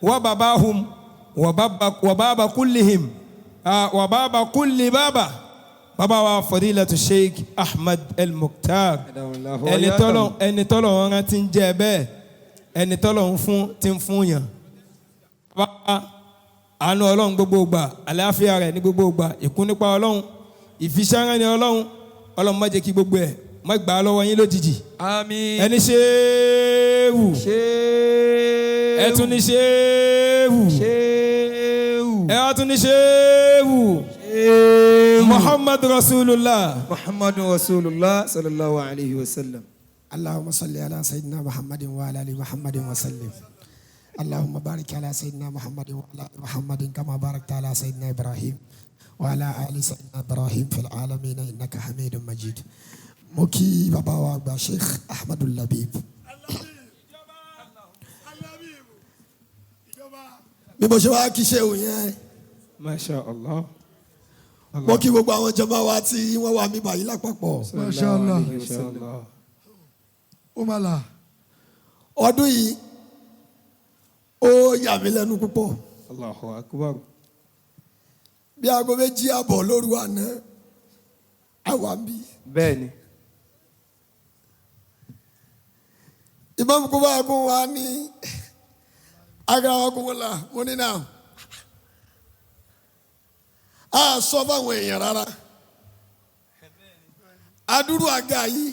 Wa babahum wa baba wa baba kullihim, wa baba kulli baba, baba wa Fadilatu Sheikh Ahmad El Mukhtar, ẹni tọ́lọ̀, ẹni tọ́lọ̀ wọn rántí ń jẹ́ bẹ́ẹ̀, ẹni tọ́lọ̀ ń fún ti ń fún yàn. Bàbá, àánú Ọlọ́run gbogbo gbà, àlàáfíà rẹ̀ ní gbogbo gbà, ìkún nípa Ọlọ́run, ìfiṣẹ́rẹ́ ni Ọlọ́run. Ọlọ́run má jẹ́ kí gbogbo ẹ̀ má gbà á lọ́wọ́ yín lójijì. Àmín. Ẹni ṣéwù. Ṣéwù. Ẹ tún ní ṣéwù. Ṣéwù. Ẹ wá tún ní ṣéwù. Ṣéwù. Muhammad Rasulullah. Muhammadu Rasulullah sallallahu alayhi wa sallam. اللهم صل على سيدنا محمد وعلى ال محمد وسلم. اللهم بارك على سيدنا محمد وعلى ال محمد كما باركت على سيدنا ابراهيم وعلى ال سيدنا ابراهيم في العالمين انك حميد مجيد. Mo kí bàbá wa àgbà Sheikh Ahmadu Labib. Bí mo ṣe wá kí ṣe òun yẹn, Masha Allah. mo kí gbogbo àwọn jàmá wa tí wọ́n wà mí báyìí lápapọ̀. Masha Allah. Masha Allah. Ó máa là. Ọdún yìí, ó yà mí lẹ́nu púpọ̀. Allahu akbar. Bí aago 2:30 lóru àná, àwa ń bí. Bẹ́ẹ̀ni. Imam kó bá kún wa ní agarawa kún wọn là. Mo ní náà, a sọ fáwọn èèyàn rárá. Adúrú àga yìí,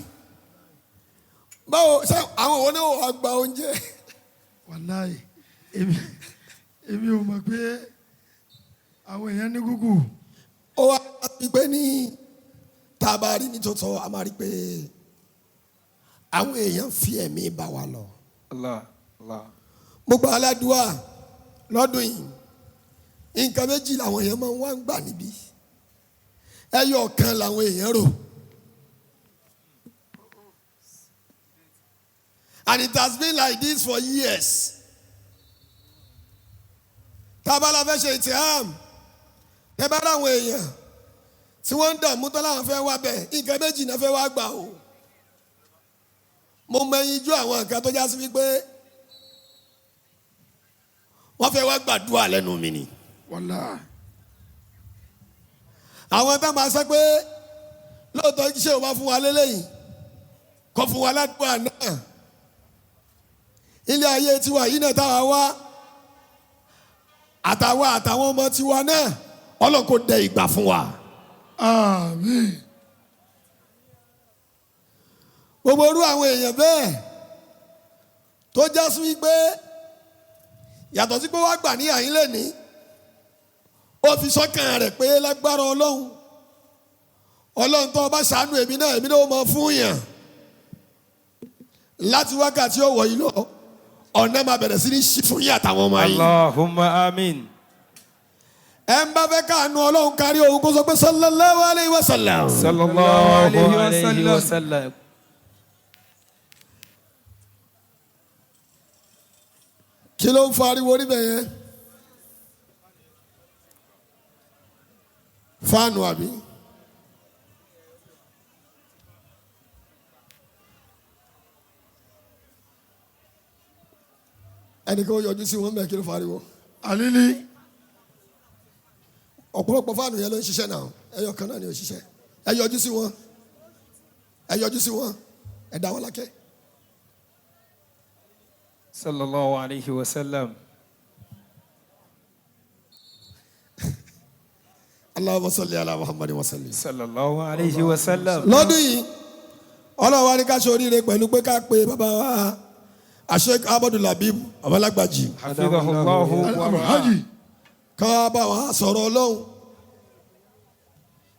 báwo ṣé àwọn òun náà wà gba oúnjẹ? Wàláì, èmi ò mọ̀ pé àwọn èèyàn ní gúgù. Ó wá rí pé ní tá a bá rí ní tuntun, a máa rí pé àwọn èèyàn fi ẹ̀mí bá wa lọ. Allah Allah. Mo gba aládùúà lọ́dún yìí, nǹkan méjì làwọn èèyàn máa ń wá ń gbà níbí, ẹyọ kan làwọn èèyàn rò. And it has been like this for years. Tábàlà fẹ́ ṣe ìtìhàm, ẹ bá ráwọn èèyàn tí wọ́n ń dààmú tán láwọn fẹ́ wá bẹ̀, nǹkan méjì náà fẹ́ wá gbà o. Mo mọ ẹyin jú àwọn nǹkan tó já sí wípé wọ́n fẹ́ wá gbàdúrà lẹ́nu mi ni. Wàláì. Àwọn tá máa sọ pé lóòótọ́ iṣẹ́ ò bá fún wa lélẹ́yìn, kọ́ fún wa ládùúgbò náà, ilé ayé tiwa yìí náà táwa wá, àtàwa àtàwọn ọmọ tiwa náà, Ọlọ́run kò dẹ ìgbà fún wa. Àmín. Gbogbo irú àwọn èèyàn bẹ́ẹ̀ tó já sí wípé yàtọ̀ sí pé wá gbà ní àyín lẹ́ni, ó fi sọ́kàn rẹ̀ pé lágbára Ọlọ́run, Ọlọ́run tó bá ṣàánú èmi náà, èmi náà ó mọ fún yàn láti wákàtí ọ̀wọ̀ yìí lọ, ọ̀nà máa bẹ̀rẹ̀ sí ní ṣí fún yín àtàwọn ọmọ yìí. Allahumma amin. Ẹ ń bá fẹ́ káànú Ọlọ́run kárí òun, kó sọ pé sallallahu alayhi wa sallam. Sallallahu alayhi wa alayhi wa sallam. Sallam. Kí ló ń fariwo níbẹ̀ yẹn? Fáànù àbí? Ẹnìkan ó yọjú sí wọn bẹ́ẹ̀, kí ló fariwo? Àlílí. Ọ̀pọ̀lọpọ̀ fáànù yẹn ló ń ṣiṣẹ́ náà, ẹyọ kan náà ni ó ṣiṣẹ́. Ẹ yọjú sí wọn, ẹ yọjú sí wọn, ẹ dá wọn lákẹ́. Sallallahu alayhi wa sallam. Allahumma salli ala Muhammadin wa sallim. Sallallahu alayhi wa sallam. Lọ́dún yìí, Ọlọ́run wa ní ká ṣe oríire pẹ̀lú pé ká pe bàbá wa Sheikh Ahmadu Labib Babalagbaji, Hafidhahullahu wa ra'ah. Alhaji. ká bá wa sọ̀rọ̀ Ọlọ́run.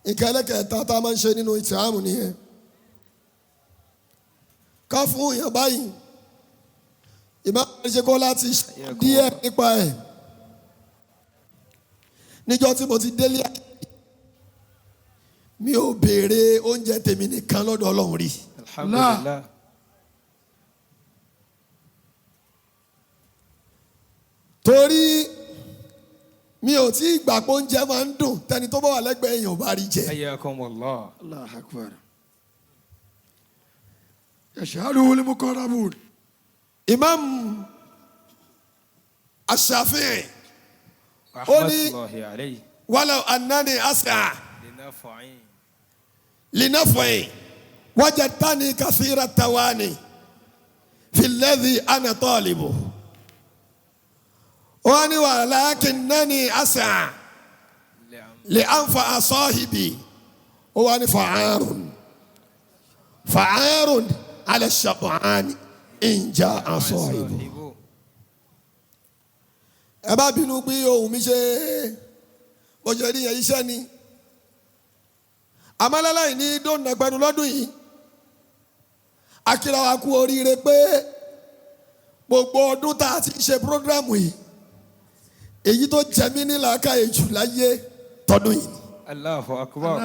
Nǹkan ẹlẹ́kẹ̀ẹ́ta tá a máa ń ṣe nínú ìtìhámù nìyẹn, ká fún èèyàn báyìí. Ìmáàmù ṣe kọ́ láti ṣe díẹ̀ nípa ẹ̀ níjọ́ tí mo ti délé ayé, mi ò béèrè oúnjẹ tèmi nìkan lọ́dọ̀ Ọlọ́run rí. Alhamdulillah. Torí mi ò tí ì gbà pé oúnjẹ máa ń dùn tẹni tó bá wà lẹ́gbẹ̀ẹ́ èèyàn ò bá rí jẹ. Hayyakumullah. Allahu akbar. Yashhaduhu al-muqarrabun. Imam Ash-Shafi'i ó ní Rahmatullahi alayhi. walaw annani as'a Linaf'in. linaf'i wajadtani kathira tawani fi alladhi ana talibu. Ó ní walakinnani as'a li anfa'a sahibi. Ó wá ní fa'arun fa'arun ala shab'ani in ja'a sahibu. Ẹ bá bínú pé ohun mi ṣe bó ṣe rí yẹn iṣẹ́ ni àmọ́ ní dóńnà pẹ̀lú lọ́dún yìí akíra wa kú oríire pé gbogbo ọdún tá a ti ṣe prógrámù yìí èyí tó jẹ mí ní làákàyè jù láyé tọdún yìí ni. Allahu akbar.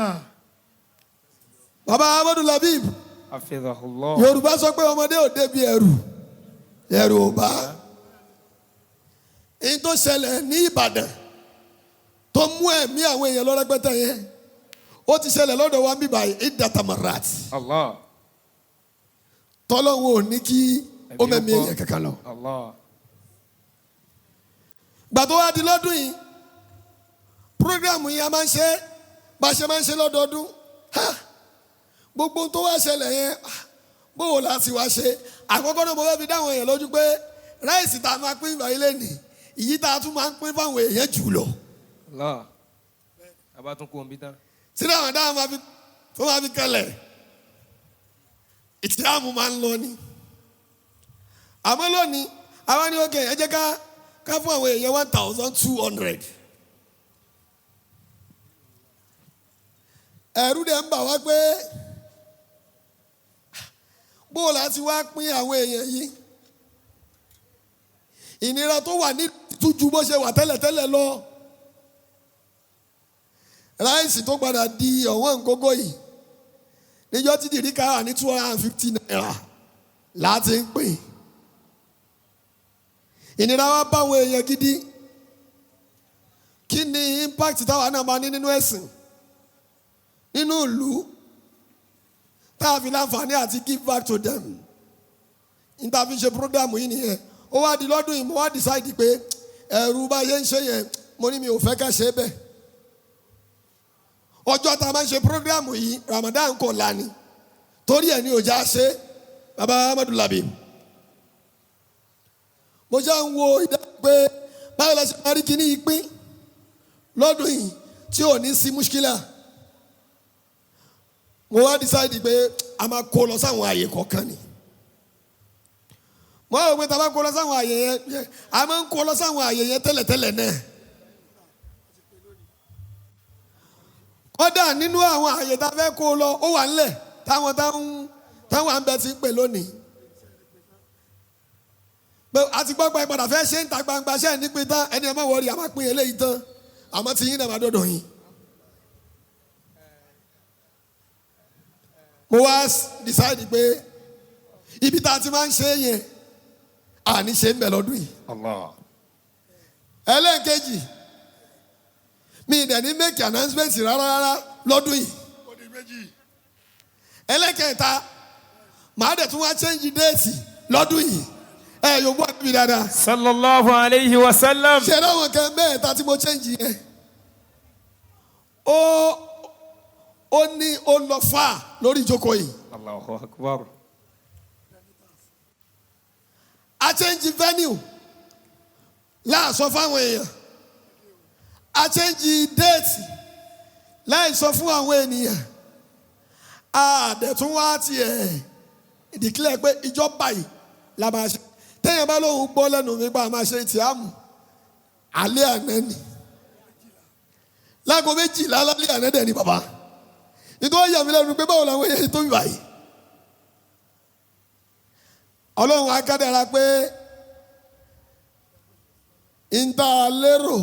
Bàbá Amadu Labib Hafidhahullah. Yorùbá sọ pé ọmọdé ò débi ẹrù ẹrù ò bá èyí tó ṣẹlẹ̀ ní Ìbàdàn tó mú ẹ̀mí àwọn èèyàn lọ rẹpẹtẹ yẹn ó ti ṣẹlẹ̀ lọ́dọ̀ wa bíbá ìdàtàmọ̀rat Allah. tọ́lọ́hún ò ní kí ó mẹ́mí èèyàn kankan lọ. Allah. Gbà tó wá di lọ́dún yìí programu yìí a máa ń ṣe bá a ṣe máa ń ṣe lọ́dọọdún ha gbogbo tó wá ṣẹlẹ̀ yẹn bóò la sì wá ṣe àkọ́kọ́ náà mo fẹ́ fi dáwọn èèyàn lójú pé ráìsì tá a máa pín ìgbà yìí lẹ́nìí ìyí tá a tún máa ń pín fáwọn èèyàn jù lọ. Allah. Abatun kò ń bí tán. Sínú àwọn dáhùn máa fi tó máa fi kẹlẹ̀ ìtìláàmù máa ń lọ ni. Àmọ́ lónìí àwa ní òkè ẹ jẹ́ ká fún àwọn èèyàn 1,200. Ẹ̀rù dẹ̀ ń bà wá pé bó la ti wá pín àwọn èèyàn yìí ìnira tó wà ní tújú bó ṣe wà tẹ́lẹ̀tẹ́lẹ̀ lọ ráìsì tó padà di ọ̀wọ́n gógó yìí níjọ́ tí dìríkà wà ní 250 naira láti ń pè ìnira wa bá àwọn èèyàn gidi kí ni impact táwa náà máa ní nínú ẹ̀sìn nínú ìlú tá a fi láǹfààní àti give back to them níta fi ṣe program yìí nìyẹn ó wá di lọ́dún yìí mo wá decide pé ẹ̀rù bá yẹn ń ṣe yẹn mo ní mi ò fẹ́ ká ṣe é bẹ́ẹ̀ ọjọ́ tá a máa ń ṣe program yìí Ramadan kò lani torí ẹ̀ ní òjá ṣe baba Amadu Labi mo ṣe ń wo ìdáhùn pé báwo la ṣe máa rí kíní ìpín lọ́dún yìí tí ò ní sí mushkila mo wá decide pé a máa kó lọ sáwọn àyè kọ̀ọ̀kan ni mo rò pé tá a bá kó lọ sáwọn àyè yẹn a máa ń kó lọ sáwọn àyè yẹn tẹ́lẹ̀tẹ́lẹ̀ náà kódà nínú àwọn àyè tá a fẹ́ kó lọ ó wà ńlẹ̀ táwọn táwọn à ń bẹ ti ń pè lónìí pé a ti gbọ́ pé padà fẹ́ ṣe ń ta gbangba ṣe ń nípìn tán ẹni ẹ má wọrí a máa pín eléyìí tán àmọ́ tí yín náà máa dọ̀dọ̀ yín. Mo wá decide pé ibi tá a ti máa ń ṣe é yẹn àní ṣe ń bẹ̀ lọ́dún yìí. Allah. Ẹlẹ́ẹ̀kejì mi dẹ̀ ní make announcement rárá rárá lọ́dún yìí. Ẹlẹ́kẹta màá dẹ̀ tún wá change déètì lọ́dún yìí. Ẹ yóò gbọ́ àbí dáadáa. Sallallahu alayhi wa sallam. Ṣé láwọn kan mẹ́ẹ̀ta tí mo change yẹn? Ó ní ó lọ fà lórí ìjókòó yìí. Allahu akbar. A change venue láàsọ fáwọn èèyàn. A change date láì sọ fún àwọn ènìyàn. A dẹ̀ tún wá tiẹ̀ declare pé ìjọba yìí la máa ṣe. Téèyàn bá lóun gbọ́ lẹ́nu mi pa máa ṣe ìtìámù alẹ́ àná ni. Láago 12 lálẹ́ àná dẹ̀ ni bàbá. Nítorí yà mí lẹ́nu pé báwo làwọn èèyàn tó báyìí. Ọlọ́run á kádàrá pé ìta lérò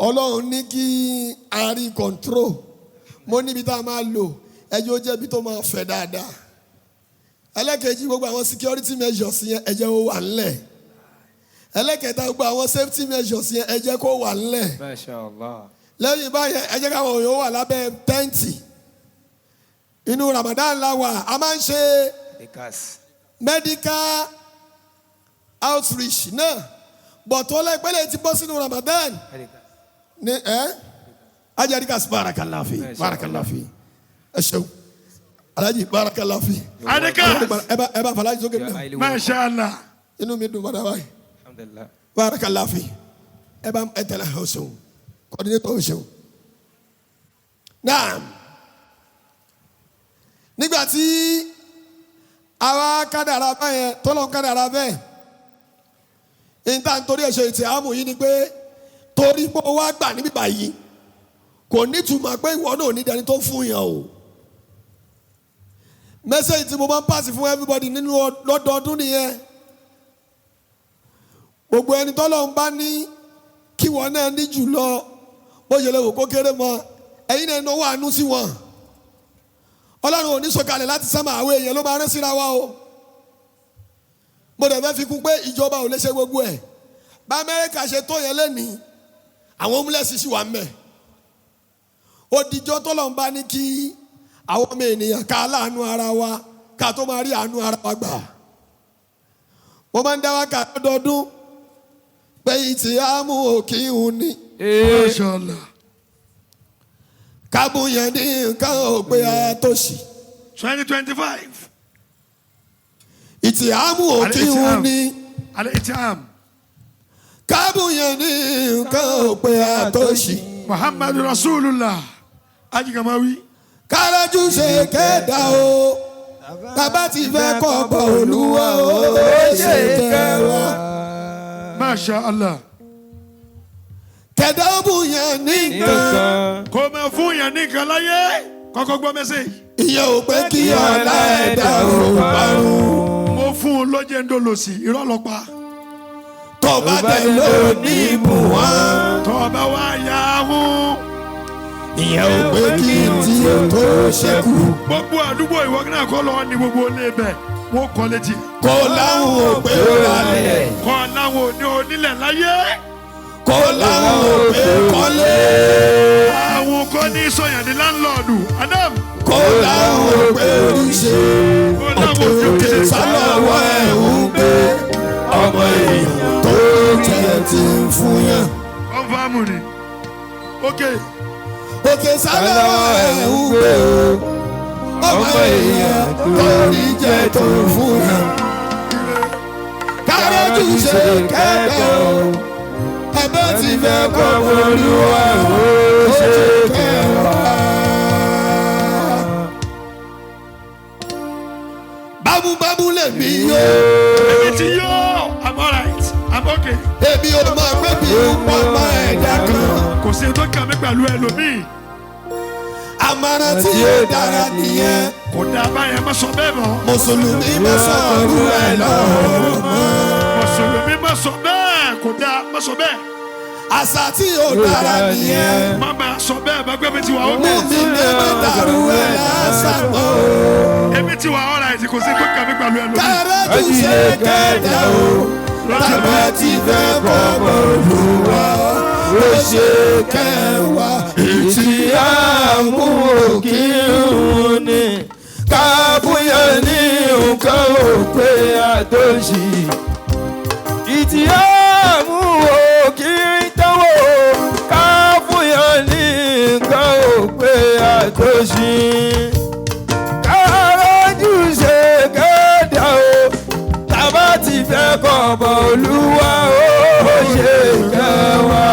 Ọlọ́run ní kí a rí control. Mo níbi tá a máa lò ẹjọ́ jẹ́ ibi tó máa fẹ̀ dáadáa. Ẹlẹ́kẹ̀jì gbogbo àwọn security measures yẹn ẹ jẹ́ ó wà ńlẹ̀. Ẹlẹ́kẹta gbogbo àwọn safety measures yẹn ẹ jẹ́ kó wà ńlẹ̀. Masha Allah. Lẹ́yìn báyẹn ẹ jẹ́ káwọn òyìnbó wà lábẹ́ tẹ́ǹtì. Inú Ramadan la wà a máa ń ṣe medical outreach náà. Bọ̀tọ́ ọlọ́ìpẹ́lẹ̀ ti bọ́ sínú Ramadan ní ẹ́ ajarika barakallahu fi barakallahu fi ẹ ṣeun Alhaji barakallahu fi. Adika. Ẹ bá fàlàjì sókè mi. Masha Allah. Inú mi dùn padà báyìí. Barakallahu fi ẹ bá ẹ tẹ̀lé ẹ ṣeun kọ́dínétọ̀ ẹ ṣeun. Naam, nígbà tí àwa kádàrá báyẹn tọ́lọ́ kádàrá bẹ́ẹ̀ níta nítorí ẹ̀ṣẹ̀ ìtì àmù yìí ni pé torí pé ó wá gbà níbí báyìí kò nítumọ̀ pé ìwọ náà ò ní dẹni tó fún yàn o. Mẹ́sẹ̀gì tí mo máa ń pàṣẹ fún everybody nínú lọ́dọọdún nìyẹn. Gbogbo ẹni tọ́lọ́ ń bá ní kí wọ́n náà ní jùlọ bó ṣe lè wò kó kéré mọ́ ẹ̀yin náà náwó àánú sí wọn. Ọlọ́run ò ní sọ̀kalẹ̀ láti sánmà, àwọn èèyàn ló máa rán síra wa o. Mo dẹ̀ fẹ́ fi kún pé ìjọba ò lè ṣe gbogbo ẹ̀. Bá Amẹ́ríkà ṣe tó yẹn lẹ́nìí, àwọn homeless ṣì wà ń bẹ̀. Òdìjọ́ tọ́lọ̀ ń bá ní kí àwọn ọmọ ènìyàn ká láàánú ara wa ká tó máa rí àánú ara wa gbà. Mo máa ń dá wákà lọ́dọọdún pé ìtì àmú òkì ń ní. Masha Allah. Kábùyàn ní nǹkan ò pé àtòṣì. 2025. Ìtì àmú òkì ń ní. Al-Itiam. Kábùyàn ní nǹkan ò pé àtòṣì. Muhammadu Rasulullah. Ajigamawi. Kárájú ṣe kẹ́dà o, bàbá ti fẹ́ kọ́ bọ̀ olúwa o, ṣe kẹwàá. Masha Allah. Kẹ̀dá bùyàn ní nǹkan. Kò mọ̀ fún yàn ní nǹkan láyé. Kọ́kọ́ gbọ́ mẹ́sẹ̀gì. Ìyẹn ò pé kí ọ̀la ẹ̀dá ò parun. Mo fún un lójé ń dolòsì. Irọ́ ló pa. Tó bá tẹ̀ ló ní ibù wọn. Tọ́ ọba wa yà á hún. Ìyẹn ò pé kí tí o tó ṣẹ́kù. Gbogbo àdúgbò ìwọ náà kọ́ lọ́wọ́ ní gbogbo ilé ibẹ̀. Wọ́n kọ́ létí. Kó láwọn ò pé ó ralẹ̀. Kọ́ láwọn òní onílẹ̀ láyé. Kó láwọn ò pé kọ́lé. Àwọn kọ́ ní sọ̀yàn ní láńlọ́ọ̀dù. Adam. Kó láwọn ò pé oríṣi. Kó láwọn òní Òkè onílẹ̀. sálọ̀wọ́ ẹ̀ ń gbé. Ọmọ èèyàn tó jẹ́ ti ń fún yàn. Kọ́nfàmù ni. Ok. Òkè sálọ̀wọ́ ẹ̀ ń gbé o. Ọmọ èèyàn tó rí jẹ́ tó ń fún yàn. Kárọ́jù ṣe kẹ́kẹ́ o. Ẹ̀bẹ́ ti fẹ́ kọ́ olúwa o. Ó ṣe kẹwàá. Bámúbámú lèmi yó. Èmi ti yó. I'm alright. I'm okay. Èmi ò mọ̀ pé bí ń pọ̀ mọ́ ẹ̀dá kan. Kò sí tó kàn mí pẹ̀lú ẹlòmíì. Àmọ̀ràn tí yóò dára nìyẹn. Kò dáa báyẹn, má sọ bẹ́ẹ̀ mọ́. Mùsùlùmí má sọ̀rọ̀ ẹ̀ lọ́rọ̀ mọ́. Mùsùlùmí má sọ bẹ́ẹ̀. Kò dáa, má sọ bẹ́ẹ̀. Àṣà tí yóò dára nìyẹn. Má máa sọ bẹ́ẹ̀ bá gbé mi ti wà Mú okay. mi ní má dàrú ẹ̀ lásà mọ́ o. Èmi ti wà alright. Kò sí tó kàn mí pẹ̀lú ẹlòmíì. Kárẹ́jù ṣe kẹ́dà o. Bàbá ti fẹ́ kọ́ bọ̀ olúwa. Ó ṣe kẹwàá. Ìtì àmú òkì ń ní. Kábúyàn ní nǹkan ò pé àtòṣì. Ìtì àmú òkì ń tánwò. Kábúyàn ní nǹkan ò pé àtòṣì. Kárọ́jú ṣe kẹ́dà o. Tàbá ti fẹ́ kọ̀bọ̀ olúwa ó ṣe kẹwàá.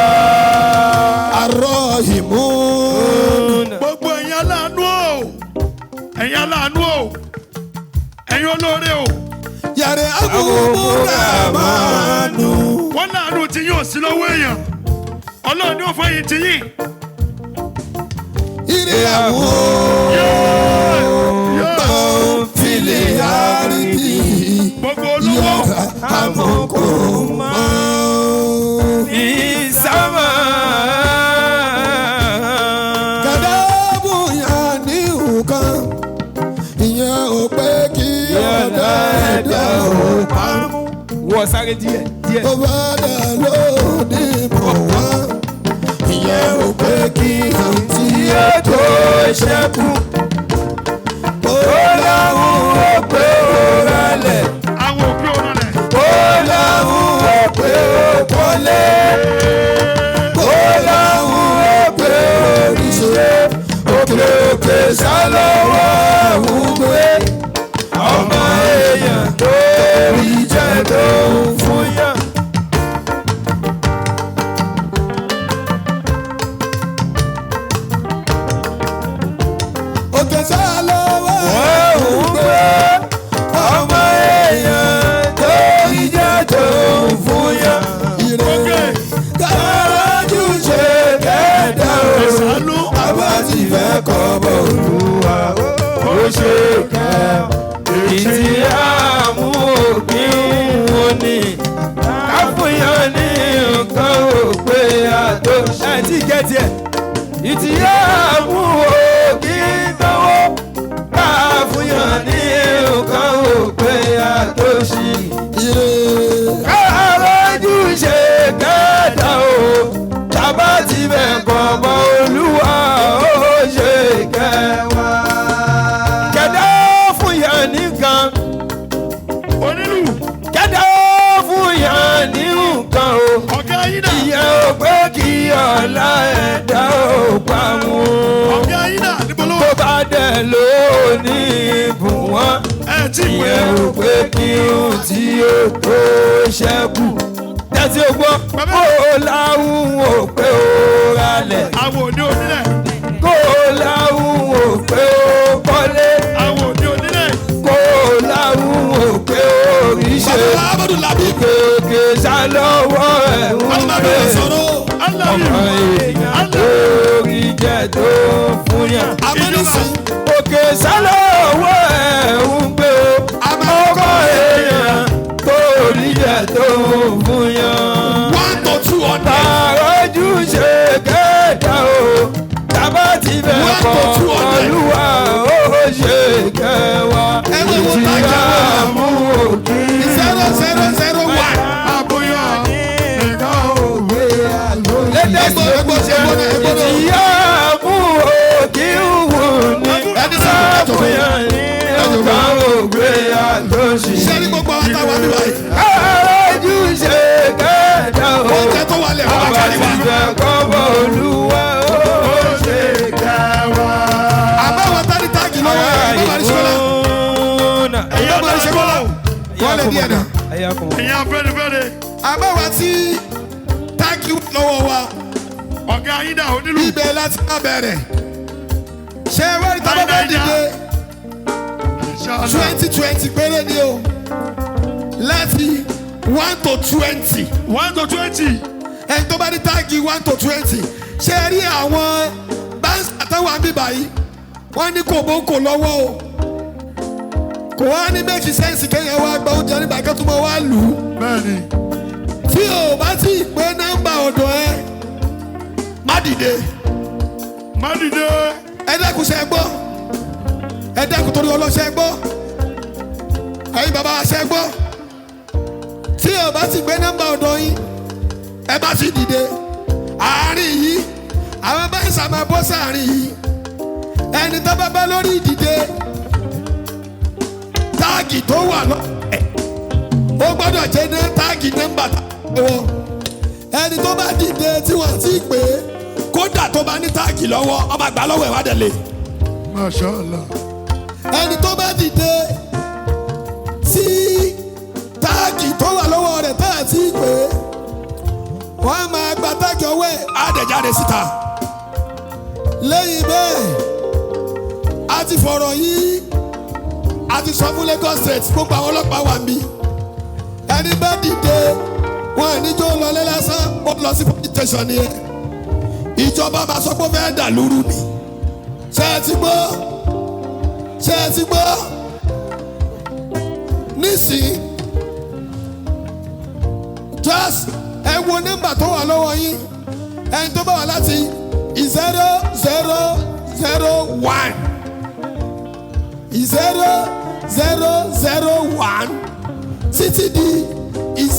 Arọ́hìmún. Gbogbo ẹ̀yin aláàánú o. Ẹ̀yin aláàánú o. Ẹ̀yin olóore o. Yàrá abúmúramánú. Wọ́n láàánú tí yóò sí lọ́wọ́ èèyàn. Ọlọ́run ni ó fọ́ yìí ti yín. Ire àwọn fìlè àrídì. Gbogbo olówó. Yàrá àmọ́kò mọ́. Ìsámà. Kàdábù yàn ní nǹkan. Ìyẹn ò pé kí ọ̀dà ẹ̀dá ò parun. Wọ sáré díẹ̀ díẹ̀. Tó bá dà lóde bọ̀ wá. Ìyẹn ò pé kí àǹtí Iye tó ṣẹ́kù. ó Ó láwùn ó pé ó ralẹ̀. Àwọn òbí òun rẹ̀. Ó láwùn ó pé ó kọ́lé. Kó láwùn òpè oríṣi. Òkè òkè sálọ́wọ́ ń gbé. Ọmọ èèyàn tó rí jẹ́ tó ń fún yàn. Òkè sálọ́wọ́ Wọ́n ń gbé. Ọmọ èèyàn tó rí jẹ́ tó ń fún yàn. Ire Kárájú ṣe kẹ́dá o. Ẹ̀sánú. Àbá ti fẹ́ kọ́ bọ̀ olúwa ó ṣe kẹ́. Ìtì àmú òkè ń wo ni. Káfíńyàn ní nǹkan ò pé àtó. Ẹ tí gẹ̀ẹ́tì ẹ̀. Ìtì àmú òkè ń tọ́wọ́. Káfíńyàn ní nǹkan ò pé àtó ṣì ire kárójú ṣe kẹta o tábà ti bẹ̀ kọ́ mọ́ olúwa ó ṣe kẹwàá. Kẹ̀dá fún yàn nìkan Onílù. kẹ̀dá fún yàn ní nǹkan o Ọ̀gá yín dà. ìyẹn ò pé kí ọ̀la ẹ̀dá ò parun Ọ̀gá yín dà. Níbo ló tó wà? bá dẹ̀ lónìí bùn wọ́n Ẹ tí ì pé. ìyẹn ò pé kí n tí ó tó ṣẹ́kù. Tẹ́tí o gbọ́, kó o láwùn ò pé o ralẹ̀. Àwọn òní onílẹ̀. Kó o láwùn ò pé o kọ́lé. Àwọn òní onílẹ̀. Kó o láwùn ò pé o ríṣe. Bàbá Amadu Labi Òkè sálọ́wọ́ ẹ̀ ń Amadu gbé. sọ̀rọ̀ Ọmọ èèyàn tó rí jẹ́ tó fún yàn. Amánisi Òkè sálọ́wọ́ ẹ̀ ń gbé o. Ọmọ èèyàn tó rí jẹ́ tó fún yàn. 1 to 200. Àròjù ṣe kẹta o, tábà ti bẹ̀ One kọ́ to 200. Olúwa ó ṣe kẹwàá. Ẹ wo wo tájà Ìtìyà mú òkè. 0001. Àbúyọ̀ nìkan ò gbé àlọ́. Lédè Ẹgbọ́n ẹgbọ́n ẹgbọ́n ẹgbọ́n. Ìtìyà mú òkè wù ní. Ẹni sọ̀rọ̀ kájọ fún Káfíńyàn ní nǹkan ògbé àtòṣì. Ṣé ní gbogbo àwọn táwa bí wáyé? Àròjù ṣe kẹta o. Oúnjẹ tó wà lẹ̀ wọ́n bá Tábà kárí ti wa. bẹ̀ kọ́ bọ̀ Olúwa ó ṣe kẹwàá. Àbá wa tá ní táàgì lọ́wọ́ ẹ̀ bá wà ní ṣọlá. Ẹ̀yin Bá wà ní ṣọlá. Wọ́n lè díẹ̀ náà. Ẹ̀yin afẹ́nifẹ́re. Àbá wa tí táàgì wà lọ́wọ́ wa Ọ̀gá yín dà onílù. ibẹ̀ láti má bẹ̀rẹ̀. Ṣé wọ́n rí tábà bá dìde Inshallah. 2020 péré ni o láti 1 to 20. 1 to 20. Ẹni tó bá ní táàgì 1 to 20 ṣé ẹ rí àwọn báńsì àtàwọn àmì báyìí wọ́n ní kòbókò lọ́wọ́ o kò wá ní méjì sẹ́ǹsì kéèyàn wá gba oúnjẹ nígbà kan tó máa wá lù ú Bẹ́ẹ̀ni. tí o bá tí ì pé nọ́mbà ọ̀dọ̀ ẹ má dìde Má dìde. ẹ dákun ṣe gbọ́ ẹ dákun torí ọlọ́ṣẹ́ gbọ́ ẹ̀yin bàbá wa ṣe gbọ́ tí o bá ti gbé nọ́mbà ọ̀dọ̀ yín ẹ bá ti dìde àárín yìí àwọn báyìí sàmà bọ́ sáàrin yìí ẹni tó bá bá lórí ìdìde táàgì tó wà lọ ẹ̀ ó gbọ́dọ̀ jẹ́ ní táàgì nọ́mbà lọ́wọ́ ẹni tó bá dìde tí wọ́n ti pè é kódà tó bá ní táàgì lọ́wọ́ ọba àgbà lọ́wọ́ ẹ̀ wá dẹ̀ lé Masha Allah. ẹni tó bá dìde tí táàgì tó wà lọ́wọ́ rẹ̀ tá à ti pè é wọ́n á máa gba táàgì ọwọ́ ẹ̀ á dẹ̀ jáde síta lẹ́yìn bẹ́ẹ̀ a ti fọ̀rọ̀ yìí a ti sọ fún Lagos State gbogbo àwọn ọlọ́pàá wà níbí ẹni bá dìde wọn à ní jó lọlé lásán ó lọ sí police station nìyẹn ìjọba máa sọ pé ó fẹ́ dà lóru ni ṣé ẹ ti gbọ́ ṣé ẹ ti gbọ́ nísìnyí just ẹ wo nọ́mbà tó wà lọ́wọ́ yín ẹni tó bá wà láti 0001 0001 títí di 0020.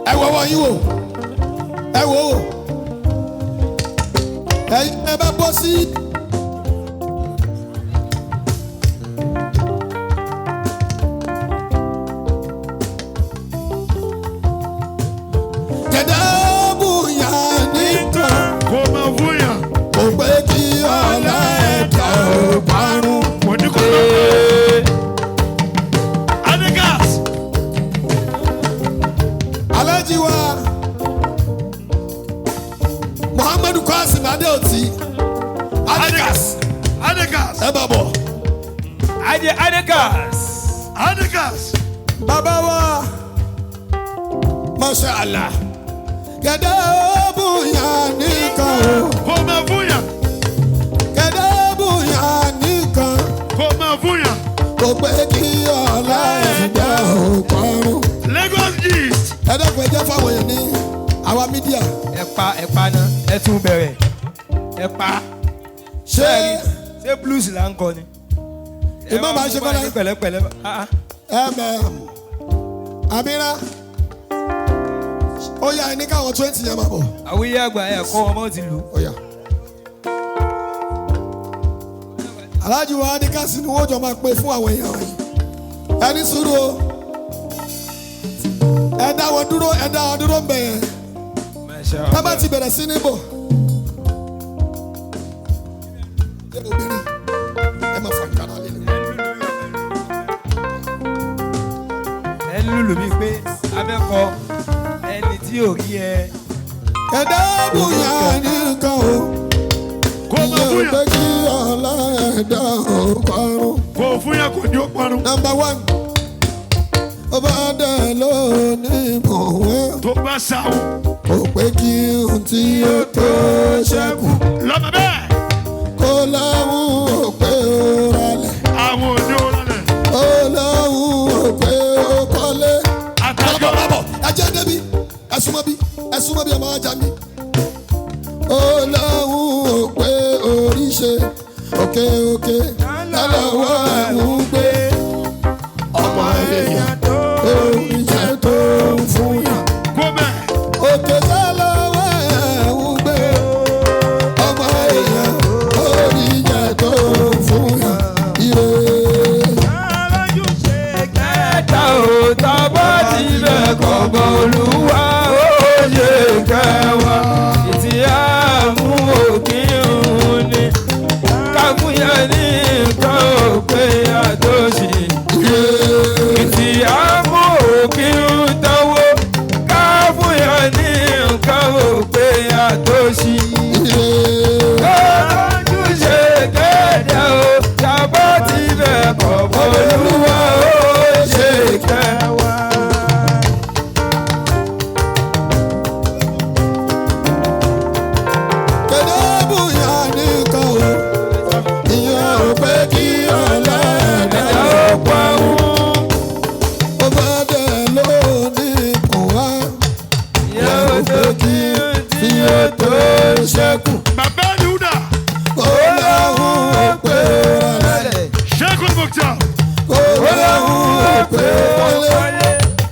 Ẹ wo ọwọ́ yín wò, ẹ wò ó, ẹ̀yin ẹ bá bọ́ sí. Kẹ̀dá bùyà nìkan. Kò máa fún yàn. Kò pé kí ọ̀la ẹ̀dá ò parun. Kò ní kó lọ. Adigas. Alhaji wa Muhammadu Qasim Adeoti. Adigas. Adigas. Ẹ bá bọ̀. Ajé Adigas. Adigas. Bàbá wa Masha Allah. Kẹ̀dá bùyà nìkan o. Kò máa fún yàn. Kẹ̀dá bùyà nìkan. Kò máa fún yàn. Kò pé kí ọ̀la ẹ̀dá ò parun. Lagos gist. Ẹ dákun, ẹ jẹ́ fáwọn èèyàn ní àwa media. Ẹ pa, ẹ pa náà, ẹ tún bẹ̀rẹ̀. Ẹ pa. Ṣé Ṣé blues là ń kọ ni? Ìmọ̀ bá ń ṣe kọ́lá. Ẹ máa mú báyìí pẹ̀lẹ́pẹ̀lẹ́. Ah, ah. Amira, ó yá, ẹ ní káwọn 20 yẹn máa bọ̀. Àwíyé àgbà ẹ̀ kọ́ ọmọ ti lù. Ó yá. Aláàjì wa Adékásí ni wọ́n jọ máa pè fún àwọn èèyàn wọ̀nyí. Ẹ ní sùúrù o. Ẹ dá wọn dúró, ẹ dá wọn dúró ń bẹ̀ yẹn. Masha Tá bá Allah. ti bẹ̀rẹ̀ sí ní bọ̀. Ṣé obìnrin ẹ máa fa nkàrà lé ní. Ẹ ń lùlù bíi pé abẹ́kọ ẹni tí ò rí ẹ. Ẹ̀dá bùyà nìkan o. Kò máa Ìyẹn fún ò yàn. pé kí ọ̀la ẹ̀dá ò parun. Kò fún yàn, kò ní ó parun. Number one. Ó bá dẹ̀ lónìí mọ̀ wọ́n. Tó bá sáwọ́. Kò pé kí ohun tí ó tó ṣẹ́kù. Lọ́mọ bẹ́ẹ̀. Kó láwùn ò pé ó ralẹ̀. Àwọn òní ó rálẹ̀. Ó láwùn ò pé ó kọ́lé. Àtàjọ. Bábọ̀ bábọ̀, ẹ jẹ́ débi, ẹ súnmọ́ bí, ẹ súnmọ́ bí, ẹ máa já mi. Ó láwùn ò pé orí ṣe òkè òkè lọ́wọ́ ẹ̀hún gbé. Ọmọ èèyàn orí jẹ́ tó ń fún yàn. Kó bẹ́ẹ̀. Òkè lọ́wọ́ ẹ̀hún gbé. Ọmọ èèyàn orí jẹ́ tó ń fún yàn. Ire. Kẹta ò tábà tilẹ̀ kọ̀bọ̀ olúwa ó yẹ kẹwàá. Ìtì àmú òkè òun ni káfíńyà ní nǹkan ò pé àtòsí. Ire. Ìtì àmú òkè ń tánwó káfíńyà ní nǹkan ò pé àtòsí. Ire. Ojúṣe kẹ́ẹ̀dá o, tàbá ti bẹ̀ kọ̀bọ̀ olúwa ó ṣe kẹwàá. Kẹ̀dá bùyà nìkan o. Ìyẹn ò pé kí ọ̀la ẹ̀dá Ẹ̀dá ó pa òun, ó bá dẹ̀ lónìí kò wá. ìyẹn ò tó kí tí ó tó ṣẹ́kù. Bàbá Yehuda. Kó láhùn ó pé ralẹ̀. Sheikh Mukhtar. Kó láhùn ó pé kọ́lé.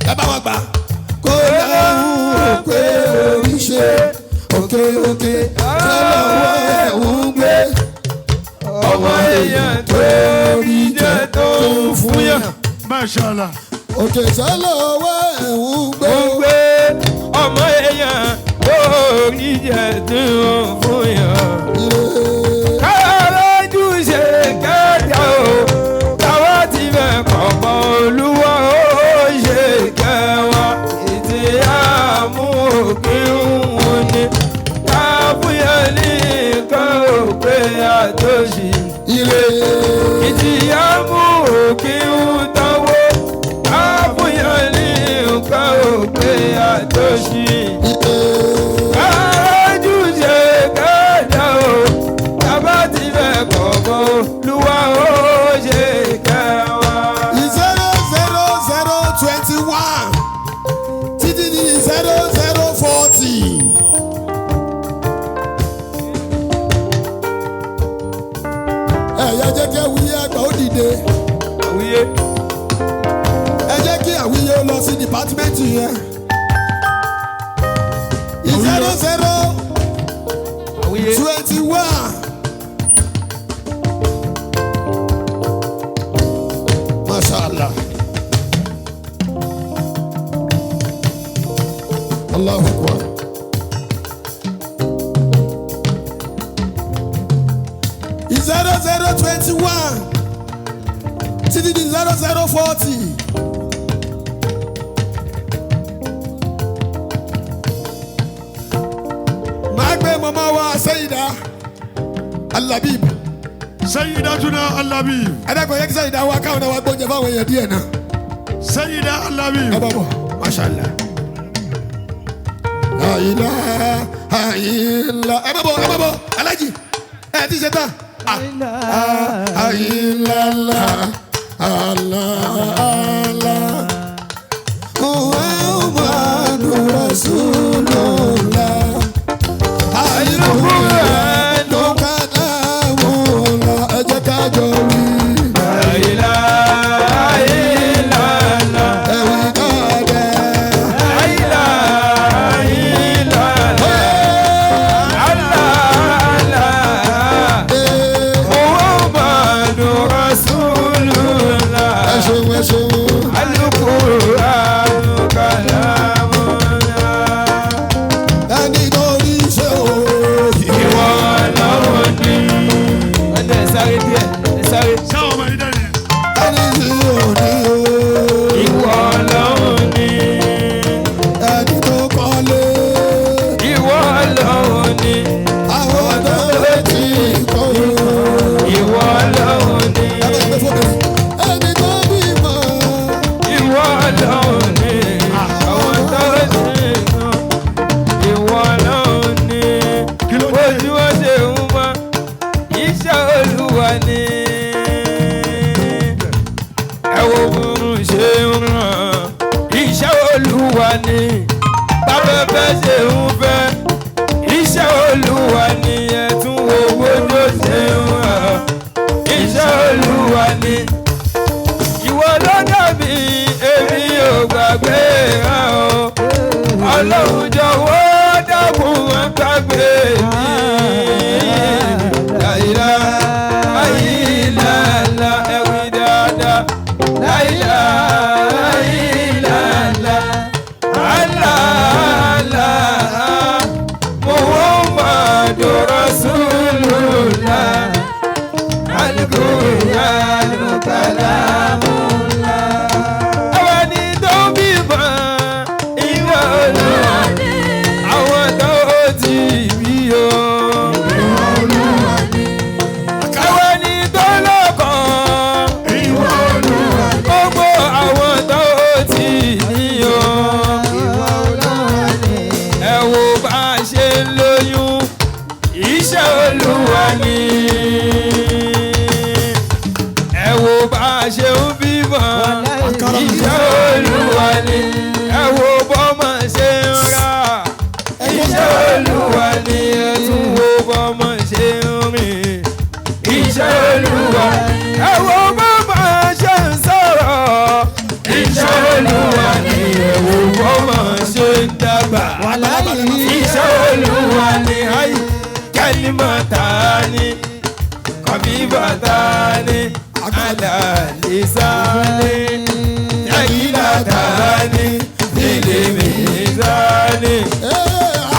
Ẹ bá wọn gbà. Kó láhùn ó pé orí ṣe òkè òkè lọ́wọ́ ẹ̀hún gbé. Ọmọ èèyàn tó rí jẹ tó ń fún yàn. Masha Allah. Òkè sálọ̀wọ́ ẹ̀hún gbé. Ó gbé ọmọ èèyàn tó rí jẹ tó ń fún yàn. Ire. Kárọ́jú ṣe kẹta o, táwa ti bẹ̀ kọ̀ọ̀kan olúwa ó ṣe kẹwàá. Ìtì àmú òkè ń ní káfíńyàn ní nǹkan ò pé àtòṣì. Ire. Ìtì àmú òkè ń tánwó káfíńyàn ní nǹkan ò pé àtòṣì. Ire. Kárọ́jú ṣe kẹta o, tábà ti bẹ̀ kọ̀ọ̀kan olúwa ó ṣe kẹwàá. 0 0 0 21 títí di 0 0 40. Ẹ yá, jẹ́ kí àwíyé àgbà ó dìde. Àwíyé. Ẹ jẹ́ kí àwíyé ó lọ sí department yẹn. 00 Àwíyé. 21. Masha Allah. Allahu Akbar. 00:21 títí di 00:40. Máa gbé màmá wa Sayyida Al-Labib. Sayyidatuna Al-Labib. Ẹ dákun yẹ kí Sayyida wa káwọn náà wá gbóúnjẹ fáwọn èèyàn díẹ̀ náà. Sayyida Al-Labib. Ẹ bá bọ̀, mashallah. La ilaha illa. Ẹ bá bọ̀, ẹ bá bọ̀, Alájì, ẹ ti ṣe tán. Illallah, Allah, Allah. Muhammadu Rasulullah. Al-Qur'anu kalamullah. Ẹ jẹ́ ká jọ wí. La ilaha illallah. Ẹ wí dáadáa. La ilaha illallah. Allah, Allah. Muhammadu Rasulullah. Ẹ ṣeun, ẹ ṣeun. Al-Qur'anu kalamullah. Ẹni tó rí ṣe o. Ìwọ Ọlọ́run ni. Ẹ sáré díẹ̀, ẹ sáré. Sáwọn ọmọ yìí dẹ́nu. Ẹni tí ò ní o. Ìwọ Ọlọ́run ni. Ẹni tó kọ́lé. Ìwọ Ọlọ́run ni. Àwọn tó ti kọ́ o. Ìwọ Ọlọ́run ni. Ẹ bá gbé fóònù. Ẹni tó bímọ. Ìwọ Ọlọ́run ni. Àwọn tó ti kàn. Ìwọ Ọlọ́run ni. Kí ló dé? Ojú ó ṣe ń mọ́. Iṣẹ́ Olúwa ni. Ẹ wo bùrùn ṣe ń ràn. Iṣẹ́ Olúwa ni. Báfẹ́fẹ́ ṣe ń fẹ́. Iṣẹ́ Olúwa ni. Ẹ tún wo bójú ṣe ń ràn. Iṣẹ́ Olúwa ni. Ìwọ ló dàbí èmi ò gbàgbé rẹ o. Ọlọ́run jọ̀wọ́ dákun má gbàgbé mi. La ilaha illallah, ẹ wí dáadáa. La ilaha illallah. Allah, Allah. Muhammadu Rasulullah. Al-Qur'anu kalamullah. Àwa ni tó bímọ, ìwọ Olúwa. Àwọn tó ti bí o. Àwa ni tó lọ́kọ. Ìwọ Olúwa. Gbogbo àwọn tó ti ní o. Ẹ wo bá a ṣe ń lóyún, iṣẹ́ Olúwa ni. Ẹ wo bá a ṣe ń bímọ, iṣẹ́ Olúwa ni. Ẹ wo bọ́mọ ṣe ń rà, iṣẹ́ Olúwa ni. Ẹ tún wo bọ́mọ ṣe ń rìn, iṣẹ́ Olúwa. Ẹ wo bọ́mọ ṣe ń sọ̀rọ̀, iṣẹ́ Olúwa ni. Ẹ wo bọ́mọ ṣe ń dàgbà, iṣẹ́ Olúwa ni. Ayi kalimatani kabibatani ala lisani takilatani filimizani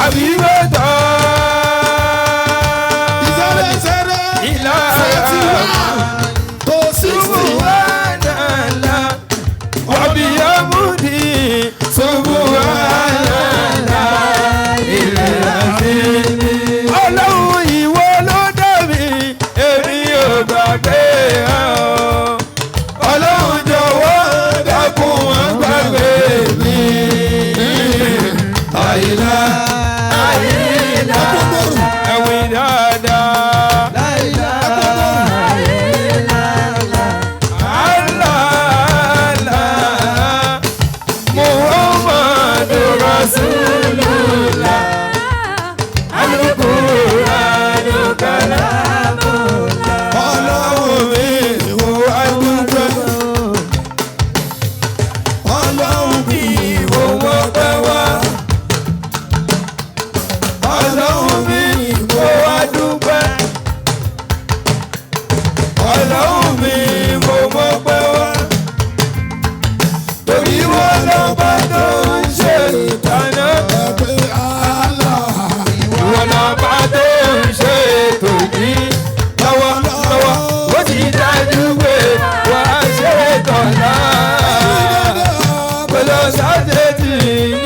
abibatani Zero ila 41 to 60. subhanallah wabiyamudi subhanallah ilẹ̀-azim. Ọlọ́run ìwọ ló dá mi, èmi ò gbàgbé ẹ o. Ọlọ́run jọ̀wọ́ Ṣàjèjì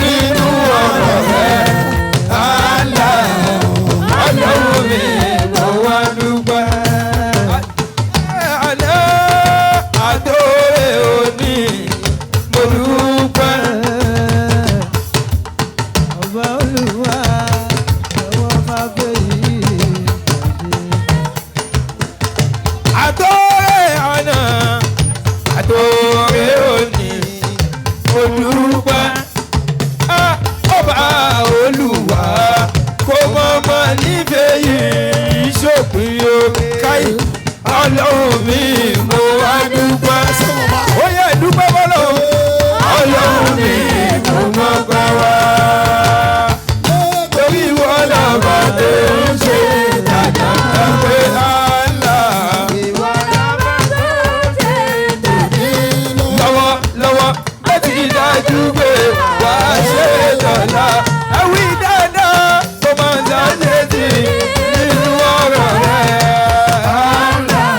nínú ọ̀rọ̀ rẹ̀. Allah, Ọlọ́run mi, mo wá dúpẹ́. Àná àtòrè òní, mo dúpẹ́. Ọba Olúwa, ọwọ́ máa fẹ́ yìí. Àtòrè àná, àtòrè òní, mo dúpẹ́. Ah, Ọba Olúwa, kò mọ̀mọ́ nífẹ̀ẹ́ yìí ṣòpin o. Káyì, Ọlọ́run mi, mo wá dúpẹ́. Ó yẹ dúpẹ́ bọ́lọ́run. Ọlọ́run mi, mo mọ̀ pẹ́ wá. Torí ìwọ lọ́ba tó ń ṣe dàda pé Allah. Lọ́wọ́ lọ́wọ́ láti dájú pé wà á ṣe dọ̀la. Ẹ̀wí dáadáa kò máa ń ṣàṣetì nínú ọ̀rọ̀ rẹ̀. Allah.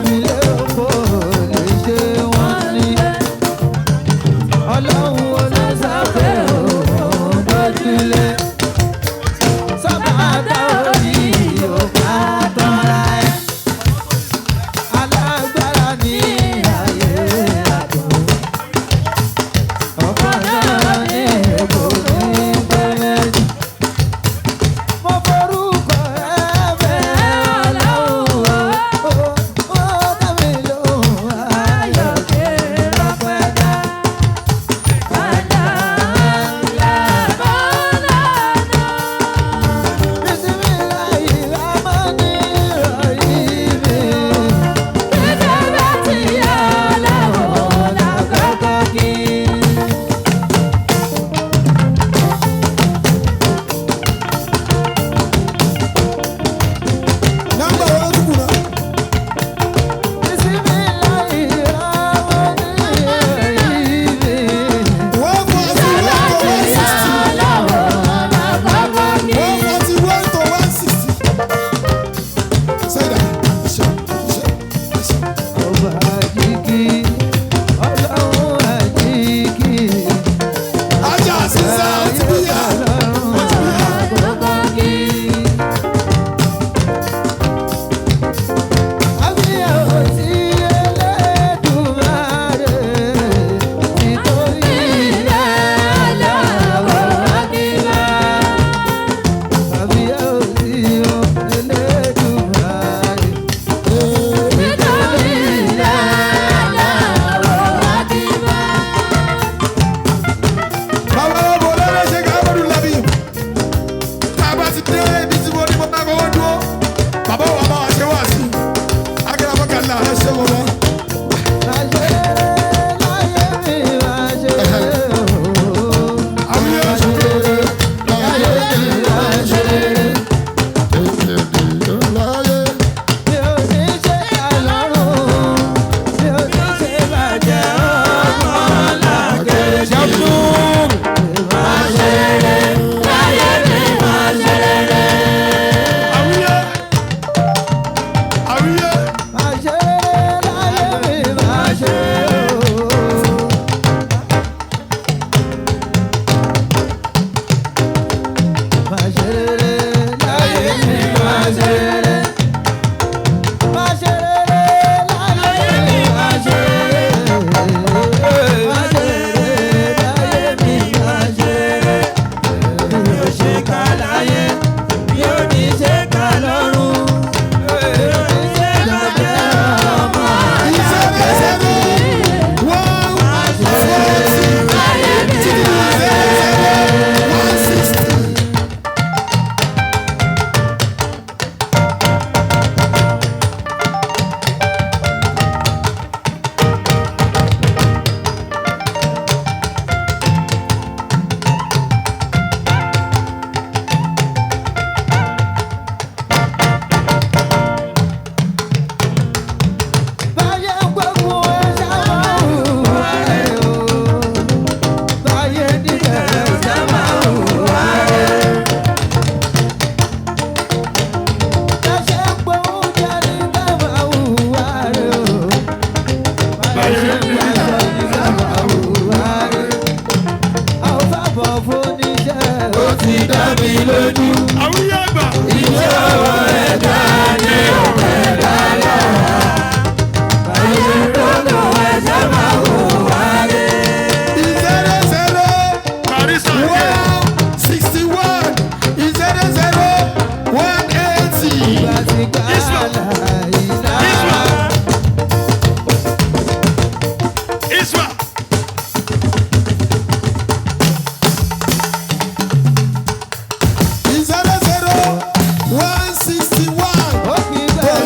mi lérò lè ṣe wọ́n ní. Ọlọ́run olóṣàfẹ́ òun gbójúlé. Sọ́ba dá orí òkà tọ́ra ẹ̀. Alágbára ní ayé àtọ̀. Ọ̀kan náà ní èkó ní pẹ́lẹ́jì. Mo forúkọ ẹ bẹ́ẹ̀ ọlọ́run o. Ó dá mi lóhùn ayọ̀ kí lọ́pẹ́ dá. Bismillahirrahmanirrahim. Nọ́mbà wo ló tún kù náà? Bismillahirrahmanirrahim. 141 to 160. 141 to 160. Say that. Ṣe ṣe ṣe. Ọba àjíkí, ọlọ́run àjíkí, Ajá sísá ó ti bí yá. ọlọ́run àjíkí. Àbíyẹ̀wò tí Elédùmarè nítorí aláwọ̀ akílá. Àbíyẹ̀wò tí Elédùmarè. Bàbá wa bọ̀ lọ́dọ̀ ṣe ká bọ́dún lábí. Tá a bá ti dé ibi tí mo ní mo máa fọwọ́ dúró. Bàbá wa bá wa ṣe wá sí. Akẹ́lẹ́ afọ́kànlá ẹ ṣe wọ́n wá. Àwíyé Jabnur. àwíyé àwíyé Zero zero 140 0 0 160. Báyé gbógun ẹ sábà hùwà rẹ̀ o. Báyé dídẹ̀ ẹ sábà hùwà rẹ̀. Báyé gbóhùn jẹ́ ní sábà hùwà rẹ̀ o. Báyé gbàgbọ́ ní sábà hùwà rẹ̀. A ò fàbọ̀ fún níṣẹ́. Ó ti dá mi lójú. àwíyé àgbà. Iṣẹ́ ọwọ́ ẹ̀dá ni ọ̀pẹ̀ dá lọ́wọ́. Báyé gbógun ẹ sábà hùwà rẹ̀. 0 0 Barista yẹ. 161 0 0 180. Isma. 0 0 161.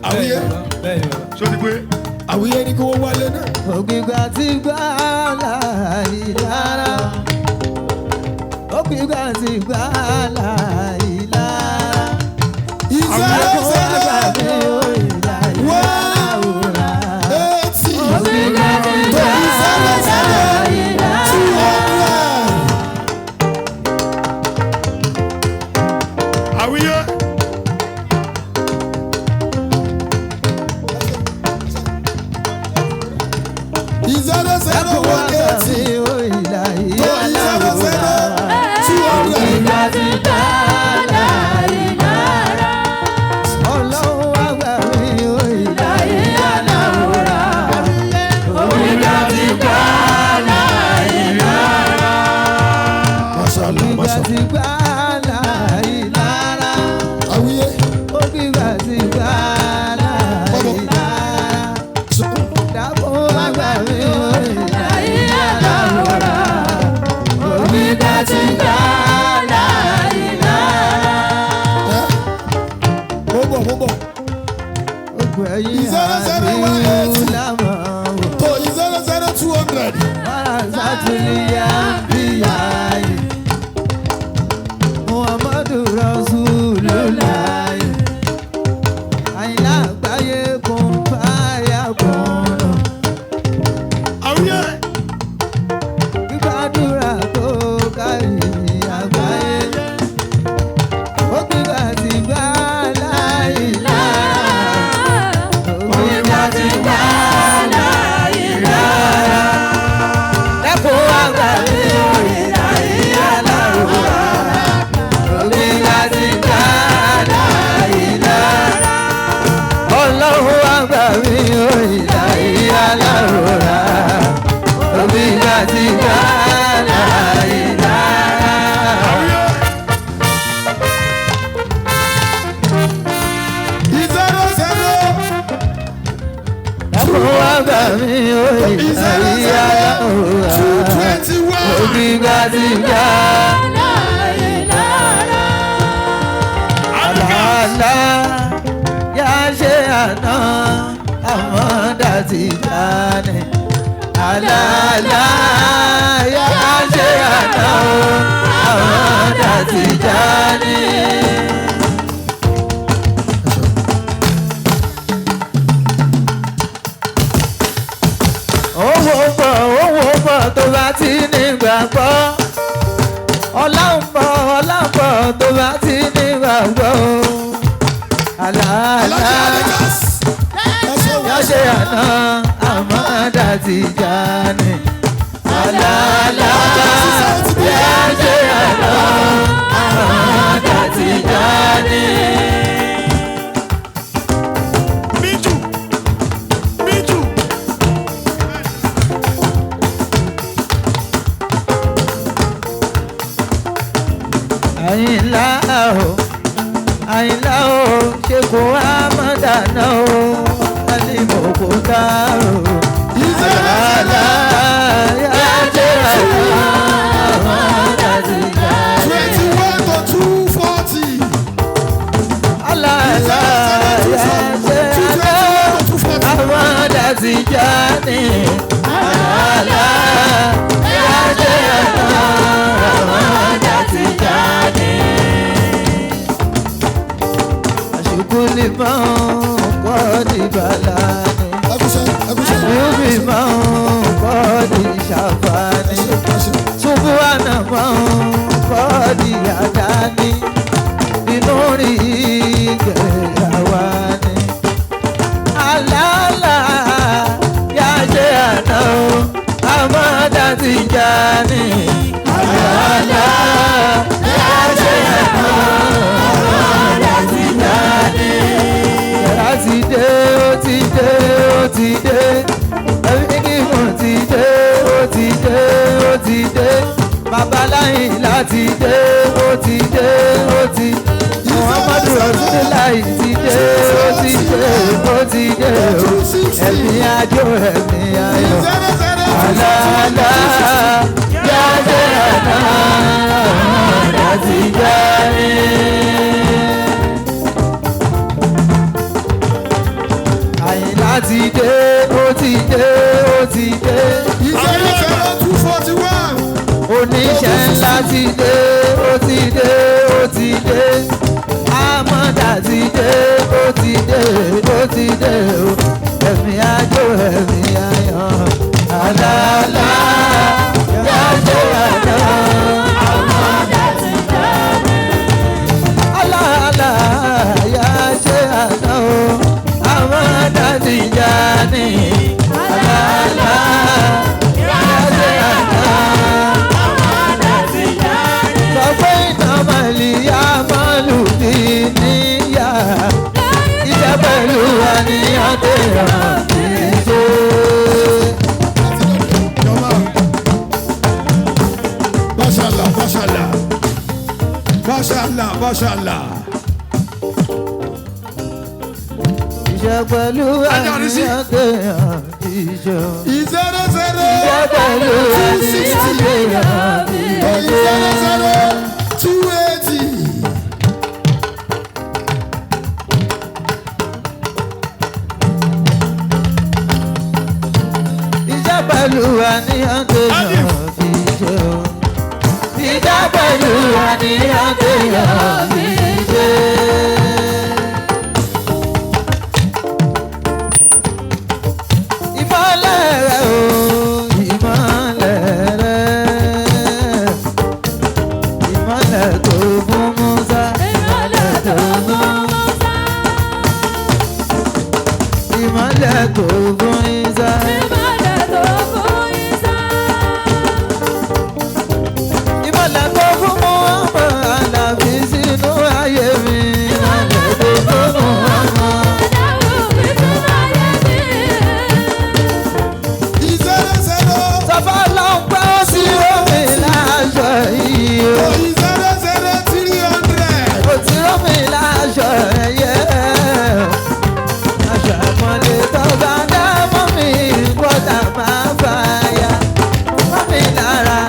Àwíyé. Ṣé o ti pé? Àwíyé ni kí wọ́n wálé náà. Ògbìgbà tí gbà láì lára. Ògbìgbà tí gbà láì lára. Zero zero 180 to 0 0 200. Àwíyé. 0 0 180 to 0 0 200. Mashallah, mashallah. Àwíyé. Mo bọ̀, mo bọ̀. 0 0 180 to 0 0 200. Muhammadu Rasulullah Àyìnlá àgbáyé kún fáyà kùnà. Àwíyé. Gbígbàdúrà tó kárí àgbáyé. Ó gbígbà tí gbà láì lára. Ó gbígbà tí gbà láì lára. Dẹ́kun àgbà mi ò rí láyé aláwòrán. Ó gbígbà tí gbà láì lára. Ọlọ́run àgbà mi ò rí láyé aláwòrán. Ó gbígbà tí gbà láì lára. Àwíyé. 0 0 Ẹkún àgbà mi ò rí 0 láyé 0 aláwòrán. 221. Ògbígbà ti gbà àlá yá ṣe àná àmọ́dá ti já ni. Àlàlá yá ṣe àná àmọ́dá ti já ni. Owó bọ̀ owó bọ̀ tó bá ti nígbàgbọ́. Ọlá ń bọ̀ ọlá ń bọ̀ tó bá ti nígbàgbọ́. Àlàálá Alhaji Adikas. Ẹ ṣe yá wọ́n. ṣe àná àmọ́dá ti já ni. Àlàálá yá ṣe àná àmọ́dá ti já ni. Míjù. Míjù. Àyìnlá o Àyìnlá o ṣe kó àmọ́dá náà o alímọ̀ kó tá o. Àlàálá yá ṣe àná àmọ́dá ti já ni. 21 to 240. Àlàálá yá ṣe àná 221 to 240. àmọ́dá ti já ni. Àlàálá yá ṣe àná àmọ́dá ti já ni. Àṣùkúlì máa ń kọ́ ní bàlá ni. Ẹkúṣẹ́, ẹkúṣẹ́. Yúmi máa ń kọ́ ní ṣàfàní. Ṣubúwánà máa ń kọ́ ní àdáni. Inú rí ìgbéyàwó ni. Àlàálà yá ṣe àná o, àmọ́dá ti já ni. Àlàálà yá ṣe àná o, àmọ́dá ti já ni. Yàrá ti dé, ó ti dé, ó ti dé. Ẹ̀mí gígùn ti dé, ó ti dé, ó ti dé. Babaláyìn láti dé, ó ti dé, ó ti Muhammadu Rasulullahi ti dé, ó ti dé, ó ti dé. Ẹ̀mí àjò ẹ̀mí ayọ̀. 0 0 Àlàálá yájẹ́ àná láti jáde. ti dé, ó ti dé, ó ti dé. 0 0 241. Oníṣẹ́ ńlá ti dé, ó ti dé, ó ti dé. Amọ̀dá ti dé, ó ti dé, ó ti dé o. Ẹ̀mí àjò, ẹ̀mí ayọ̀, àlàlà, yájọ́ àná. Àlàlà, yájọ́ àná o. Amọ̀dá ti já ní. Àlàlà, yájọ́ àná. Sọ pé iná màlíyá mọ́lù bí níyà. Iṣẹ́ pẹ̀lú àníyàn tẹ̀ràn kì í ṣe. Mashallah, mashallah. Mashallah, mashallah. Iṣẹ́ pẹ̀lú àníyàn tẹ̀ràn kì í ṣe. 0 0 Iṣẹ́ pẹ̀lú 2 àníyàn 60. tẹ̀ràn kì í ṣe. 0 0 280. Iṣẹ́ pẹ̀lú àníyàn tẹ̀ràn kì í ṣe. Iṣẹ́ pẹ̀lú àníyàn tẹ̀ràn kì í ṣe. Ìmọ́lẹ̀ rẹ̀ o, ìmọ́lẹ̀ rẹ̀. Ìmọ́lẹ̀ tó fún Musa, ìmọ́lẹ̀ tó fún Musa. Ìmọ́lẹ̀ tó fún Isa. Ìmọ́lẹ̀ tó fún Muhammad Àlàbí sínú ayé mi. Ìmọ́lẹ̀ tó fún Muhammad. 0 0 Sọfọ́ ló ń pẹ́ ó sí omi láṣọ yìí o. 0 0 300. Kò tí rómi láṣọ ẹyẹ. Aṣọ àpọ́nlé tó bá dá mọ́ mi gbọ́dà máa fàyà. Mọ́ mi lára,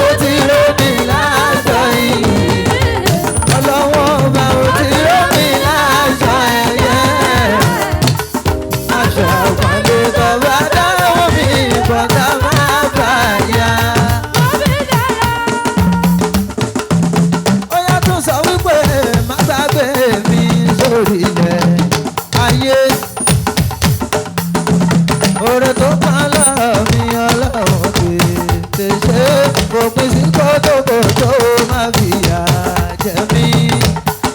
ó ti rómi láṣọ yìí. Ọlọ́wọ́ ọba ó ti rómi láṣọ ẹyẹ. Aṣọ àpọ́nlé tó bá dá mọ́ mi gbọ́dà máa fàyà. Ó yá tún sọ wípé má gbàgbé mi sórí ilẹ̀ ayé. Oore tó pa lọ́rọ̀ mi ọlọ́run tètè ṣe òpin sí kótókótó má fìyà jẹ mí.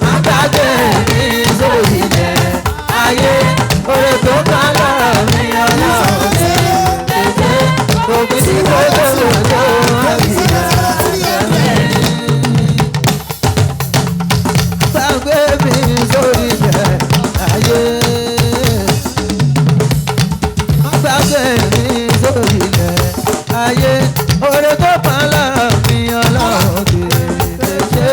Má gbàgbé mi sórí ilẹ̀ ayé. Oore tó pa lọ́rọ̀ mi ọlọ́run tètè ṣe òpin sí kótókótó má fìyà jẹ mí. Gbàgbé mi sórí ilẹ̀ ayé. Má gbàgbé mi sórí ilẹ̀ ayé. Oore tó pa lára mi ọlọ́run tètè ṣe.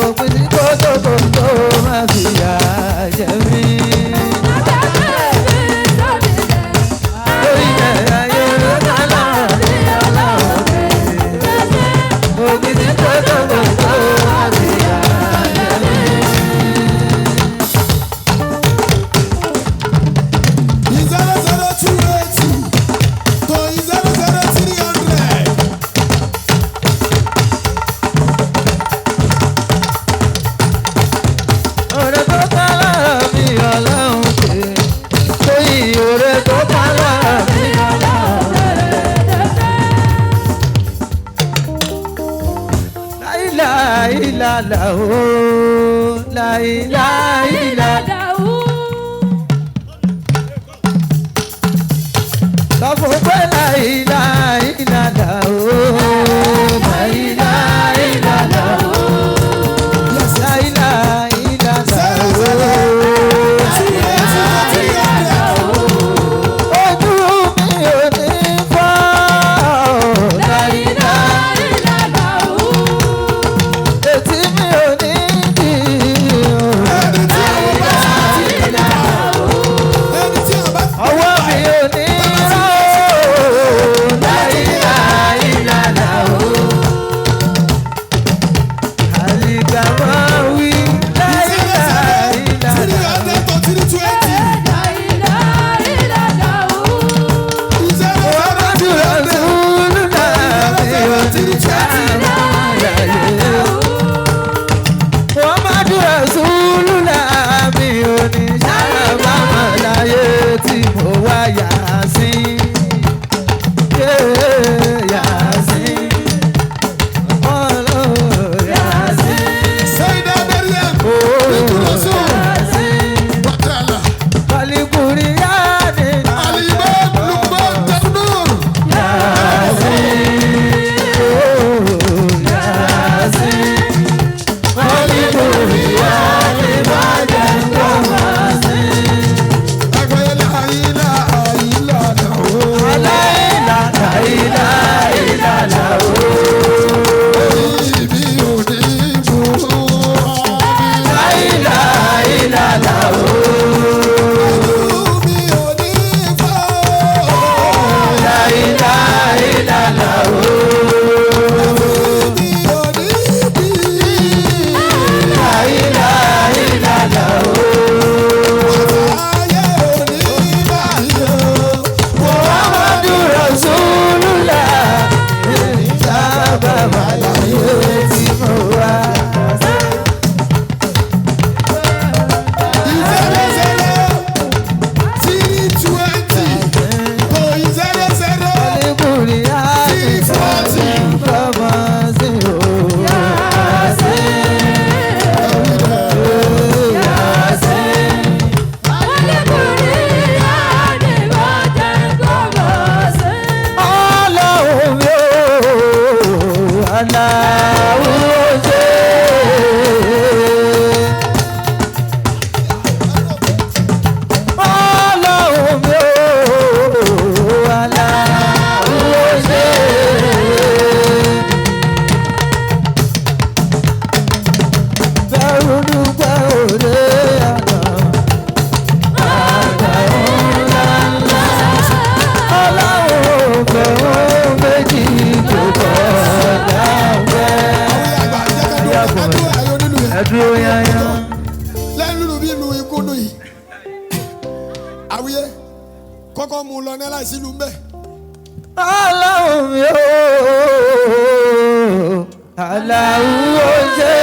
Òpin sí kótókótó má fi yà jẹ mí. Lórí ilẹ̀ ayé ló pa lára mi ọlọ́run tètè ṣe. Òpin sí kótókótó má fi yà jẹ mí. 0 0 280 to 0 0 300. Oore tó ká lára mi ọlọ́run ṣe. Tóyìn oore tó ká lára mi ọlọ́run ṣe. Láìláìlàlà ooo, láìláìlàlà. Sọ fún pé láìláìlàlà ooo, láìláìlàlà ooo. Láìláìlàlà ooo. 280 to 300. Ojú mi ò ní fọ́. Láìláìlàlà etí mi ò ní dì o. Ẹni tí àwọn bá ti ẹni tí àwọn bá Ọwọ́ mi ò ní rọ́. Aláwo ṣe. Ọlọ́run mi ò aláwo ṣe. Bẹ́rù dúpẹ́ òde àná. Àgbà ńlá ńlá. Ọlọ́run fẹ̀wọ̀n méjì tó kọjá ọ̀gbẹ́. Àgbà jẹ́ ká dúró, ká dúró, ayé onílù yẹn. Ẹ̀dúró yányán. Lẹ́nu lùlù bí ìlú ikúnú yìí. Àwíyé kọ́kọ́ mú un lọ ní aláìsí ìlú ń bẹ̀. Ọlọ́run mi ò aláwo ṣe.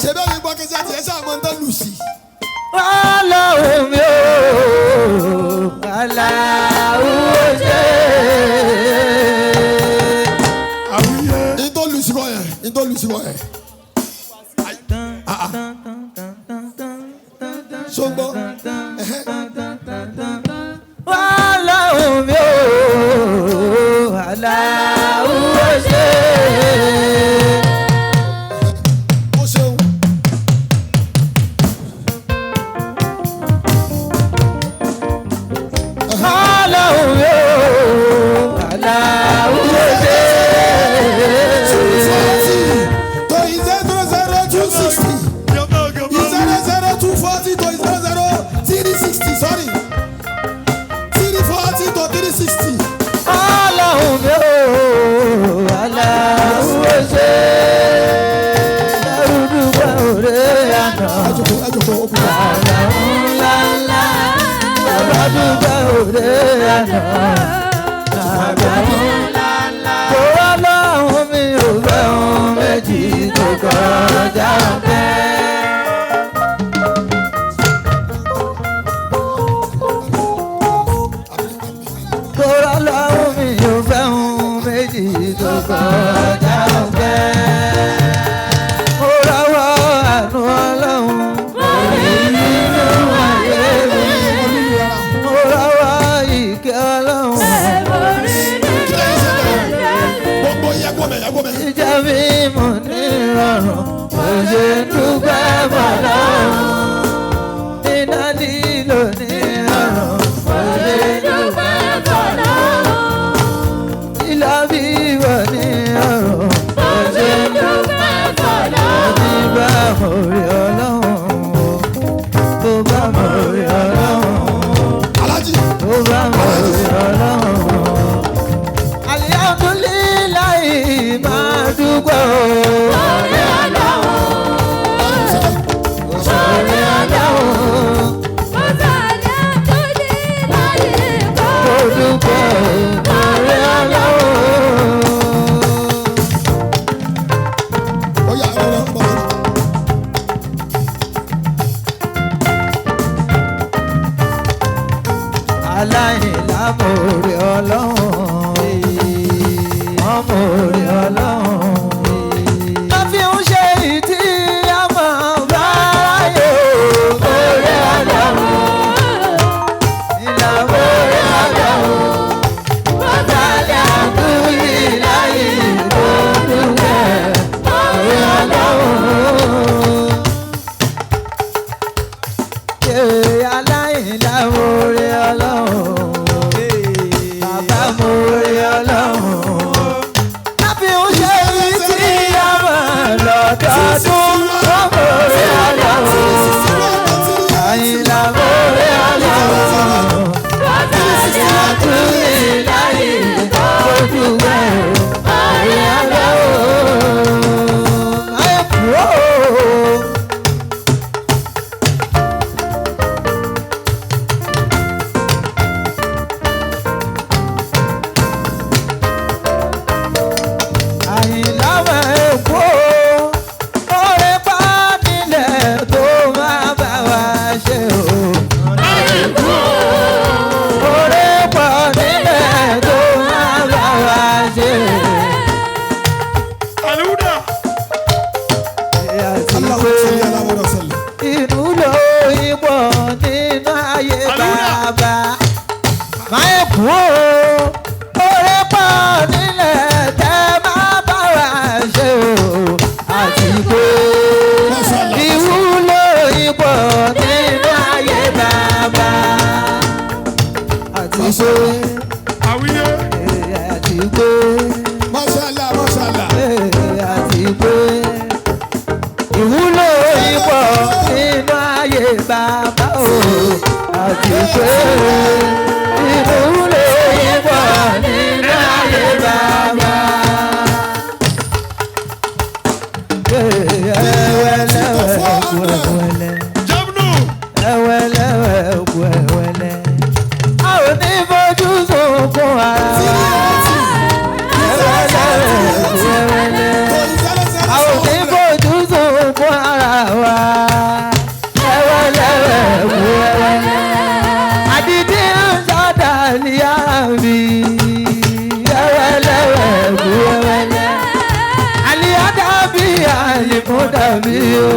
Ṣé bẹ́ẹ̀ ni gbọ́ kí sẹ́ẹ̀tì ẹ̀ sáà máa ń tán lù sí? Ọlọ́run mi ò aláwo ṣe. Àwíyé. Ìtò lù sí kọ́ yẹn, ìtò lù sí kọ́ yẹn. Ṣó ń gbọ́? Ọlọ́run mi ò aláwo ṣe. Ó ṣeun. Ọlọ́run mi ò aláwo ṣe. 240 to 00260. 00240 to 00360. Sorry. 340 to 360. Ọlọ́run mi ò aláwo ṣe. Ẹrú dúpẹ́ òde àná. Ẹ jókòó, ẹ jókòó, ó kù. Àgbà ńlá ńlá. Bàbá dúpẹ́ òde àná. Àgbà ńlá ńlá. Kò ọlọ́run mi ò fẹ́ ohun méjì tó kọjá ọ̀fẹ́. Kò ọlọ́run mi ò fẹ́ ohun méjì tó kọjá ọ̀fẹ́. Mo rọwọ́ àánú ọlọ́run. Nínú ayé mi. Mo rọwọ́ ìkẹ́ ọlọ́run. Kí lẹ́yìn ṣe bẹ̀rẹ̀? Gbogbo yẹ gbọ́mẹ̀, yẹ gbọ́mẹ̀. Jíjẹ́ mímu ní ìrọ̀rùn, kò ṣe dúpẹ́ fọlọ́run. Iná lílo ní ìrọ̀rùn, kò ṣe dúpẹ́ fọlọ́run. Lílọ bíbọ̀ ní ìrọ̀rùn, kò ṣe dúpẹ́ fọlọ́run. Ní bá mo rí ọlọ́run o, tó bá mo rí ọlọ́run o. Aláàjì. Tó bá mo rí ọlọ́run o. Alihamdulilayi máa dúpẹ́ o. Orí Ọlọ́run. Orí Ọlọ́run. Mo dúpẹ́ o. Orí Ọlọ́run. Ó yá, ẹ lọ, bọ̀ bọ̀. Aláìlá mo rí Ọlọ́run. Wọ́n mo rí Ọlọ́run. Má fi ń ṣe ìdí àmọ́ báyé o. Orí Ọlọ́run. Ìlà mo rí Ọlọ́run. Alhamdulilayi mo dúpẹ́. Orí Ọlọ́run. Aláìlá mo rí Ọlọ́run. Bàbá mo rí Ọlọ́run. Láfi ń ṣe tí a máa lọ́dọọdún. Mo rí Ọlọ́run. Àyìnlá mo rí Ọlọ́run. Alhamdulilayi mo dúpẹ́. Orí Ọlọ́run. Máyé kúrò. Àyìnlá máa ń kó oore pa nílẹ̀ tó máa bá wa ṣe o. Oore pọ̀ nílẹ̀ tó máa bá wa ṣe o. Àti Allahumma pé salli ala Muhammad wa sallim. inú ló ipò nínú ayé bàbá. Máa kú o, oore. bàbá o àti pé ìwúlò yín pọ̀ nínú ayé bàbá. Ẹwẹ́lẹ́wẹ́ Jabnu. ẹwẹ́lẹ́wẹ́ wẹ́wẹ́lẹ́. A ò ní fojú sunkún ara wa. Ẹwẹ́lẹ́wẹ́ wẹ́wẹ́lẹ́. A ò ní fojú sunkún ara wa. Ẹwẹ́lẹ́wẹ́ wẹ́wẹ́lẹ́. Àdìdí ń sọ̀dà ní àmì. Ẹwẹ́lẹ́wẹ́ wẹ́wẹ́lẹ́. Àlìyá dàbí àlìmú dàbí o.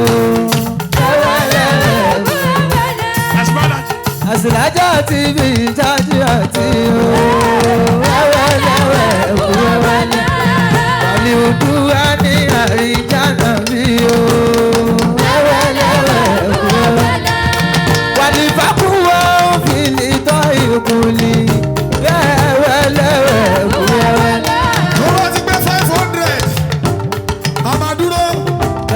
Ẹwẹ́lẹ́wẹ́ Asmalaji. àsìlájà ti bí ìjájú àti o. Wẹ́wẹ́lẹ́wẹ́ wẹ́wẹ́lẹ́. Wàlíùdú á ní àríjánà bí o. Wẹ́wẹ́lẹ́wẹ́ wẹ́wẹ́lẹ́. Wàlífàkúwọ́ òfìlì tọ́ ìkùlì. Wẹ́wẹ́lẹ́wẹ́ wẹ́wẹ́lẹ́. Tó bá ti pé 500. A máa dúró.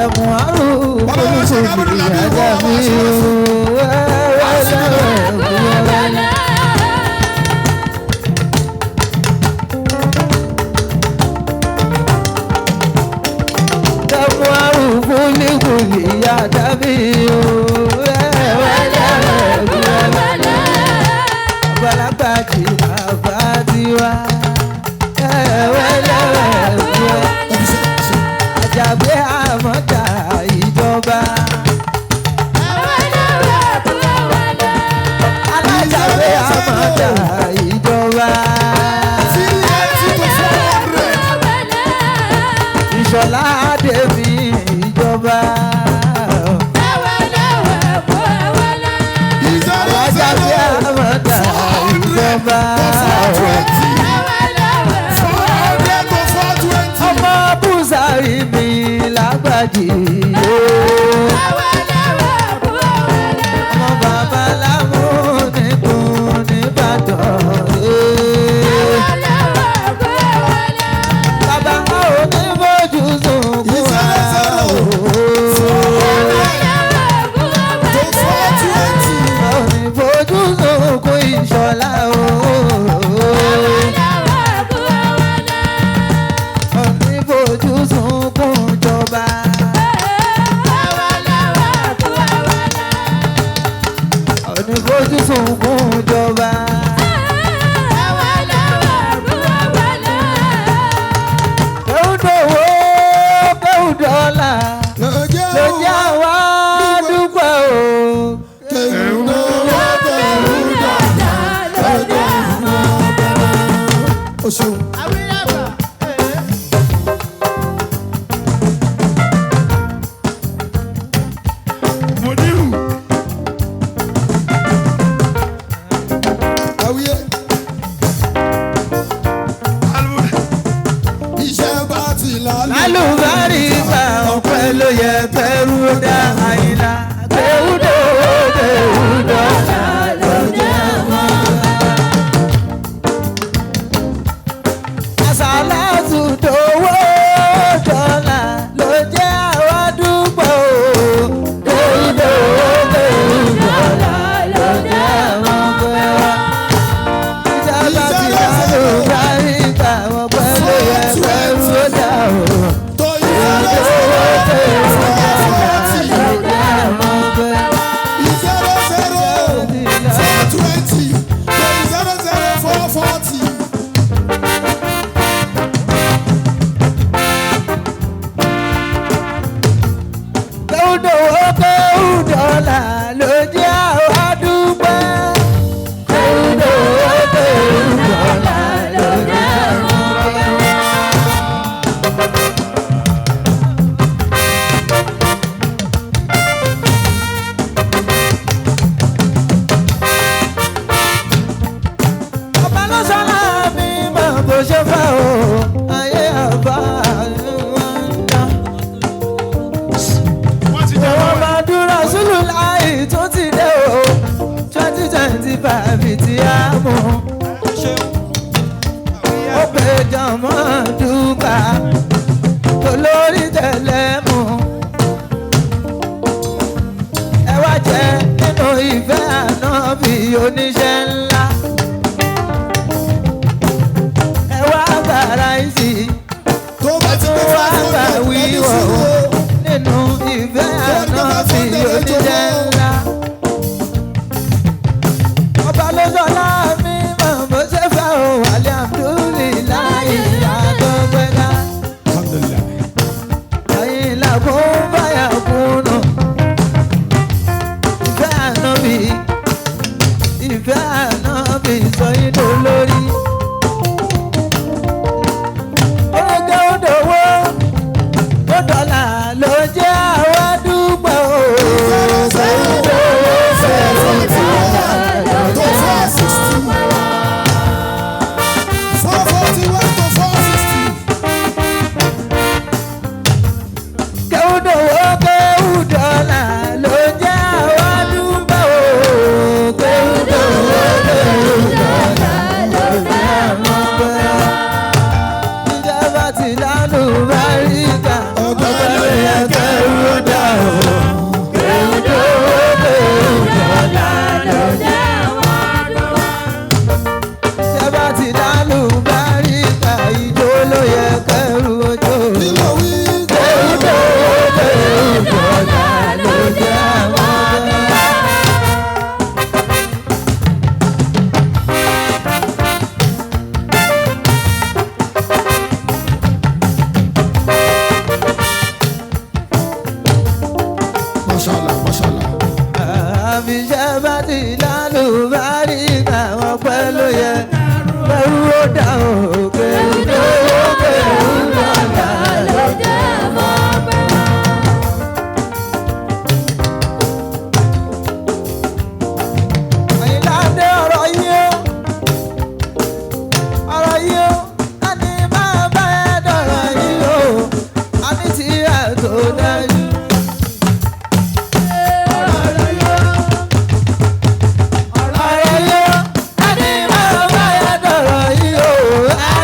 Ẹ̀mú àrùn Bàbá wa ṣe kábùdù làbí ìwọ, àjà bàbá wa mi ṣe o. wá sí. Wẹ́wẹ́lẹ́wẹ́ wẹ́wẹ́lẹ́. Ẹ̀mú àrùn fúnlẹ̀kùlì àdàbí o. Wẹ́wẹ́lẹ́wẹ́ wẹ́wẹ́lẹ́. Àgbàlagbà jì bàbá tiwa. Wẹ́wẹ́lẹ́wẹ́ wẹ́wẹ́lẹ́. Àjàgbé àmọ́jà ìjọba. Alájàgbé àmọ́jà ìjọba. 380 to 400. Ìṣọ̀lá Adébí ìjọba. Zero Alájàgbé zero. àmọ́jà 400 ìjọba. to 420. 400 to 420. Ọmọ Bùsàrí mi lágbàjì. Ọmọ bàbá lámú nìkún nìbàdàn. Bàbá ò ní fojú sunkún ara o. To 420. Ò ní fojú sunkún Ìṣọ̀lá o. Ò ní fojú sunkún jọba. Ò ní fojú sunkún jọba. Kéwùdòwó kéwùdọ́là ló jẹ́ àwa dúpẹ́ o. O ṣeun. Modiru. Àwíyé. Alimu. Iṣẹ́ bá ti lálẹ́. Lálùbáríkà ọpẹ́ ló yẹ kẹrù dá àyìnlá. Kéwùdòwó kéwùdọ́là ló jẹ́ àwa. Àsàlátù dòwó dọ́là ló jẹ́ àwa dúpẹ́ o. Kéwùdòwó kéwùdọ́là ló jẹ́ àwa pẹ́ wá. Ìjọba ti lálùbáríkà ọpẹ́ ló yẹ kẹrù dá o. Tó zero zero 440. 000 420. 000 440. Kéwùdòwó kéwùdọ́là ló jẹ́ àwa dúpẹ́. Kéwùdòwó kéwùdọ́là ló jẹ́ àwa dúpẹ́. Ọba ló sọ́lá mi mọ̀ bó ṣe fẹ́ o, ayé àbá ń dá. Wọ́n ti jẹ́ Àwọn wọ́n. Màdúrà Sùlù láì tún ti dé o, 2025 tí a mú. Ó pè jọmọ́ dúpà tó lórí tẹ̀lé mú. Ẹ wá jẹ oníṣẹ́ ńlá. Ẹ wá gbàrà ìsì Tó bá ti tó gbé wá five gbà hundred ẹni wíwọ̀ sùúrù o. nínú ìfẹ́ ànábì oníṣẹ́ ńlá. Ọba ló sọ láàmì mọ̀ bó ṣe fẹ́ o, alhamdulillahi àtọ́gbẹ́dá. Alhamdulillah. Àyìnlá kún báyà kúnnù. Ìfẹ́ ànábì, ìfẹ́ ànábì sọ yín dolórí. Oúnjẹ ó dòwó, ó dọ́là ló jẹ́ àwa dúpẹ́ o. Sọ yín dòwó, sẹ́yìn dọ́là ló To jẹ́ 460. 441 to 460. Kéwúdòwó kéwúdọ́là ló jẹ́ àwa dúpẹ́ o. Kéwúdòwó kéwúdọ́là ló jẹ́ àwa dúpẹ́ o. Ìjọba ti lálùbáríkà, ọgbẹ́ ló yẹ kéwúdà o. Kéwúdòwó kéwúdọ́là ló jẹ́ àwa dúpẹ́ o. Ìjọba ti lálùbáríkà, ìjó ló yẹ kẹ́rù ojó. Kí ló wí? Kéwúdòwó kéwúdọ́là ló jẹ́ àwa dúpẹ́ o. Mashallah, mashallah. Àfiṣẹ́ bá ti lálùbárí àwọn pẹ̀lú yẹ pẹ̀lú ó dá òkè òkè òkè ló jẹ́ Àyìnlá dé ọ̀rọ̀ yìí ó, ọ̀rọ̀ yìí ó, a ní máa bá ẹ dọ̀rọ̀ yìí ó, a ní tí ẹ tó dájú. Ọ̀rọ̀ yìí ó, ọ̀rọ̀ yìí ó, a ní máa bá ẹ dọ̀rọ̀ yìí ó, a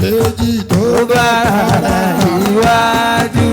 méjì tó Ó bá ara iwájú.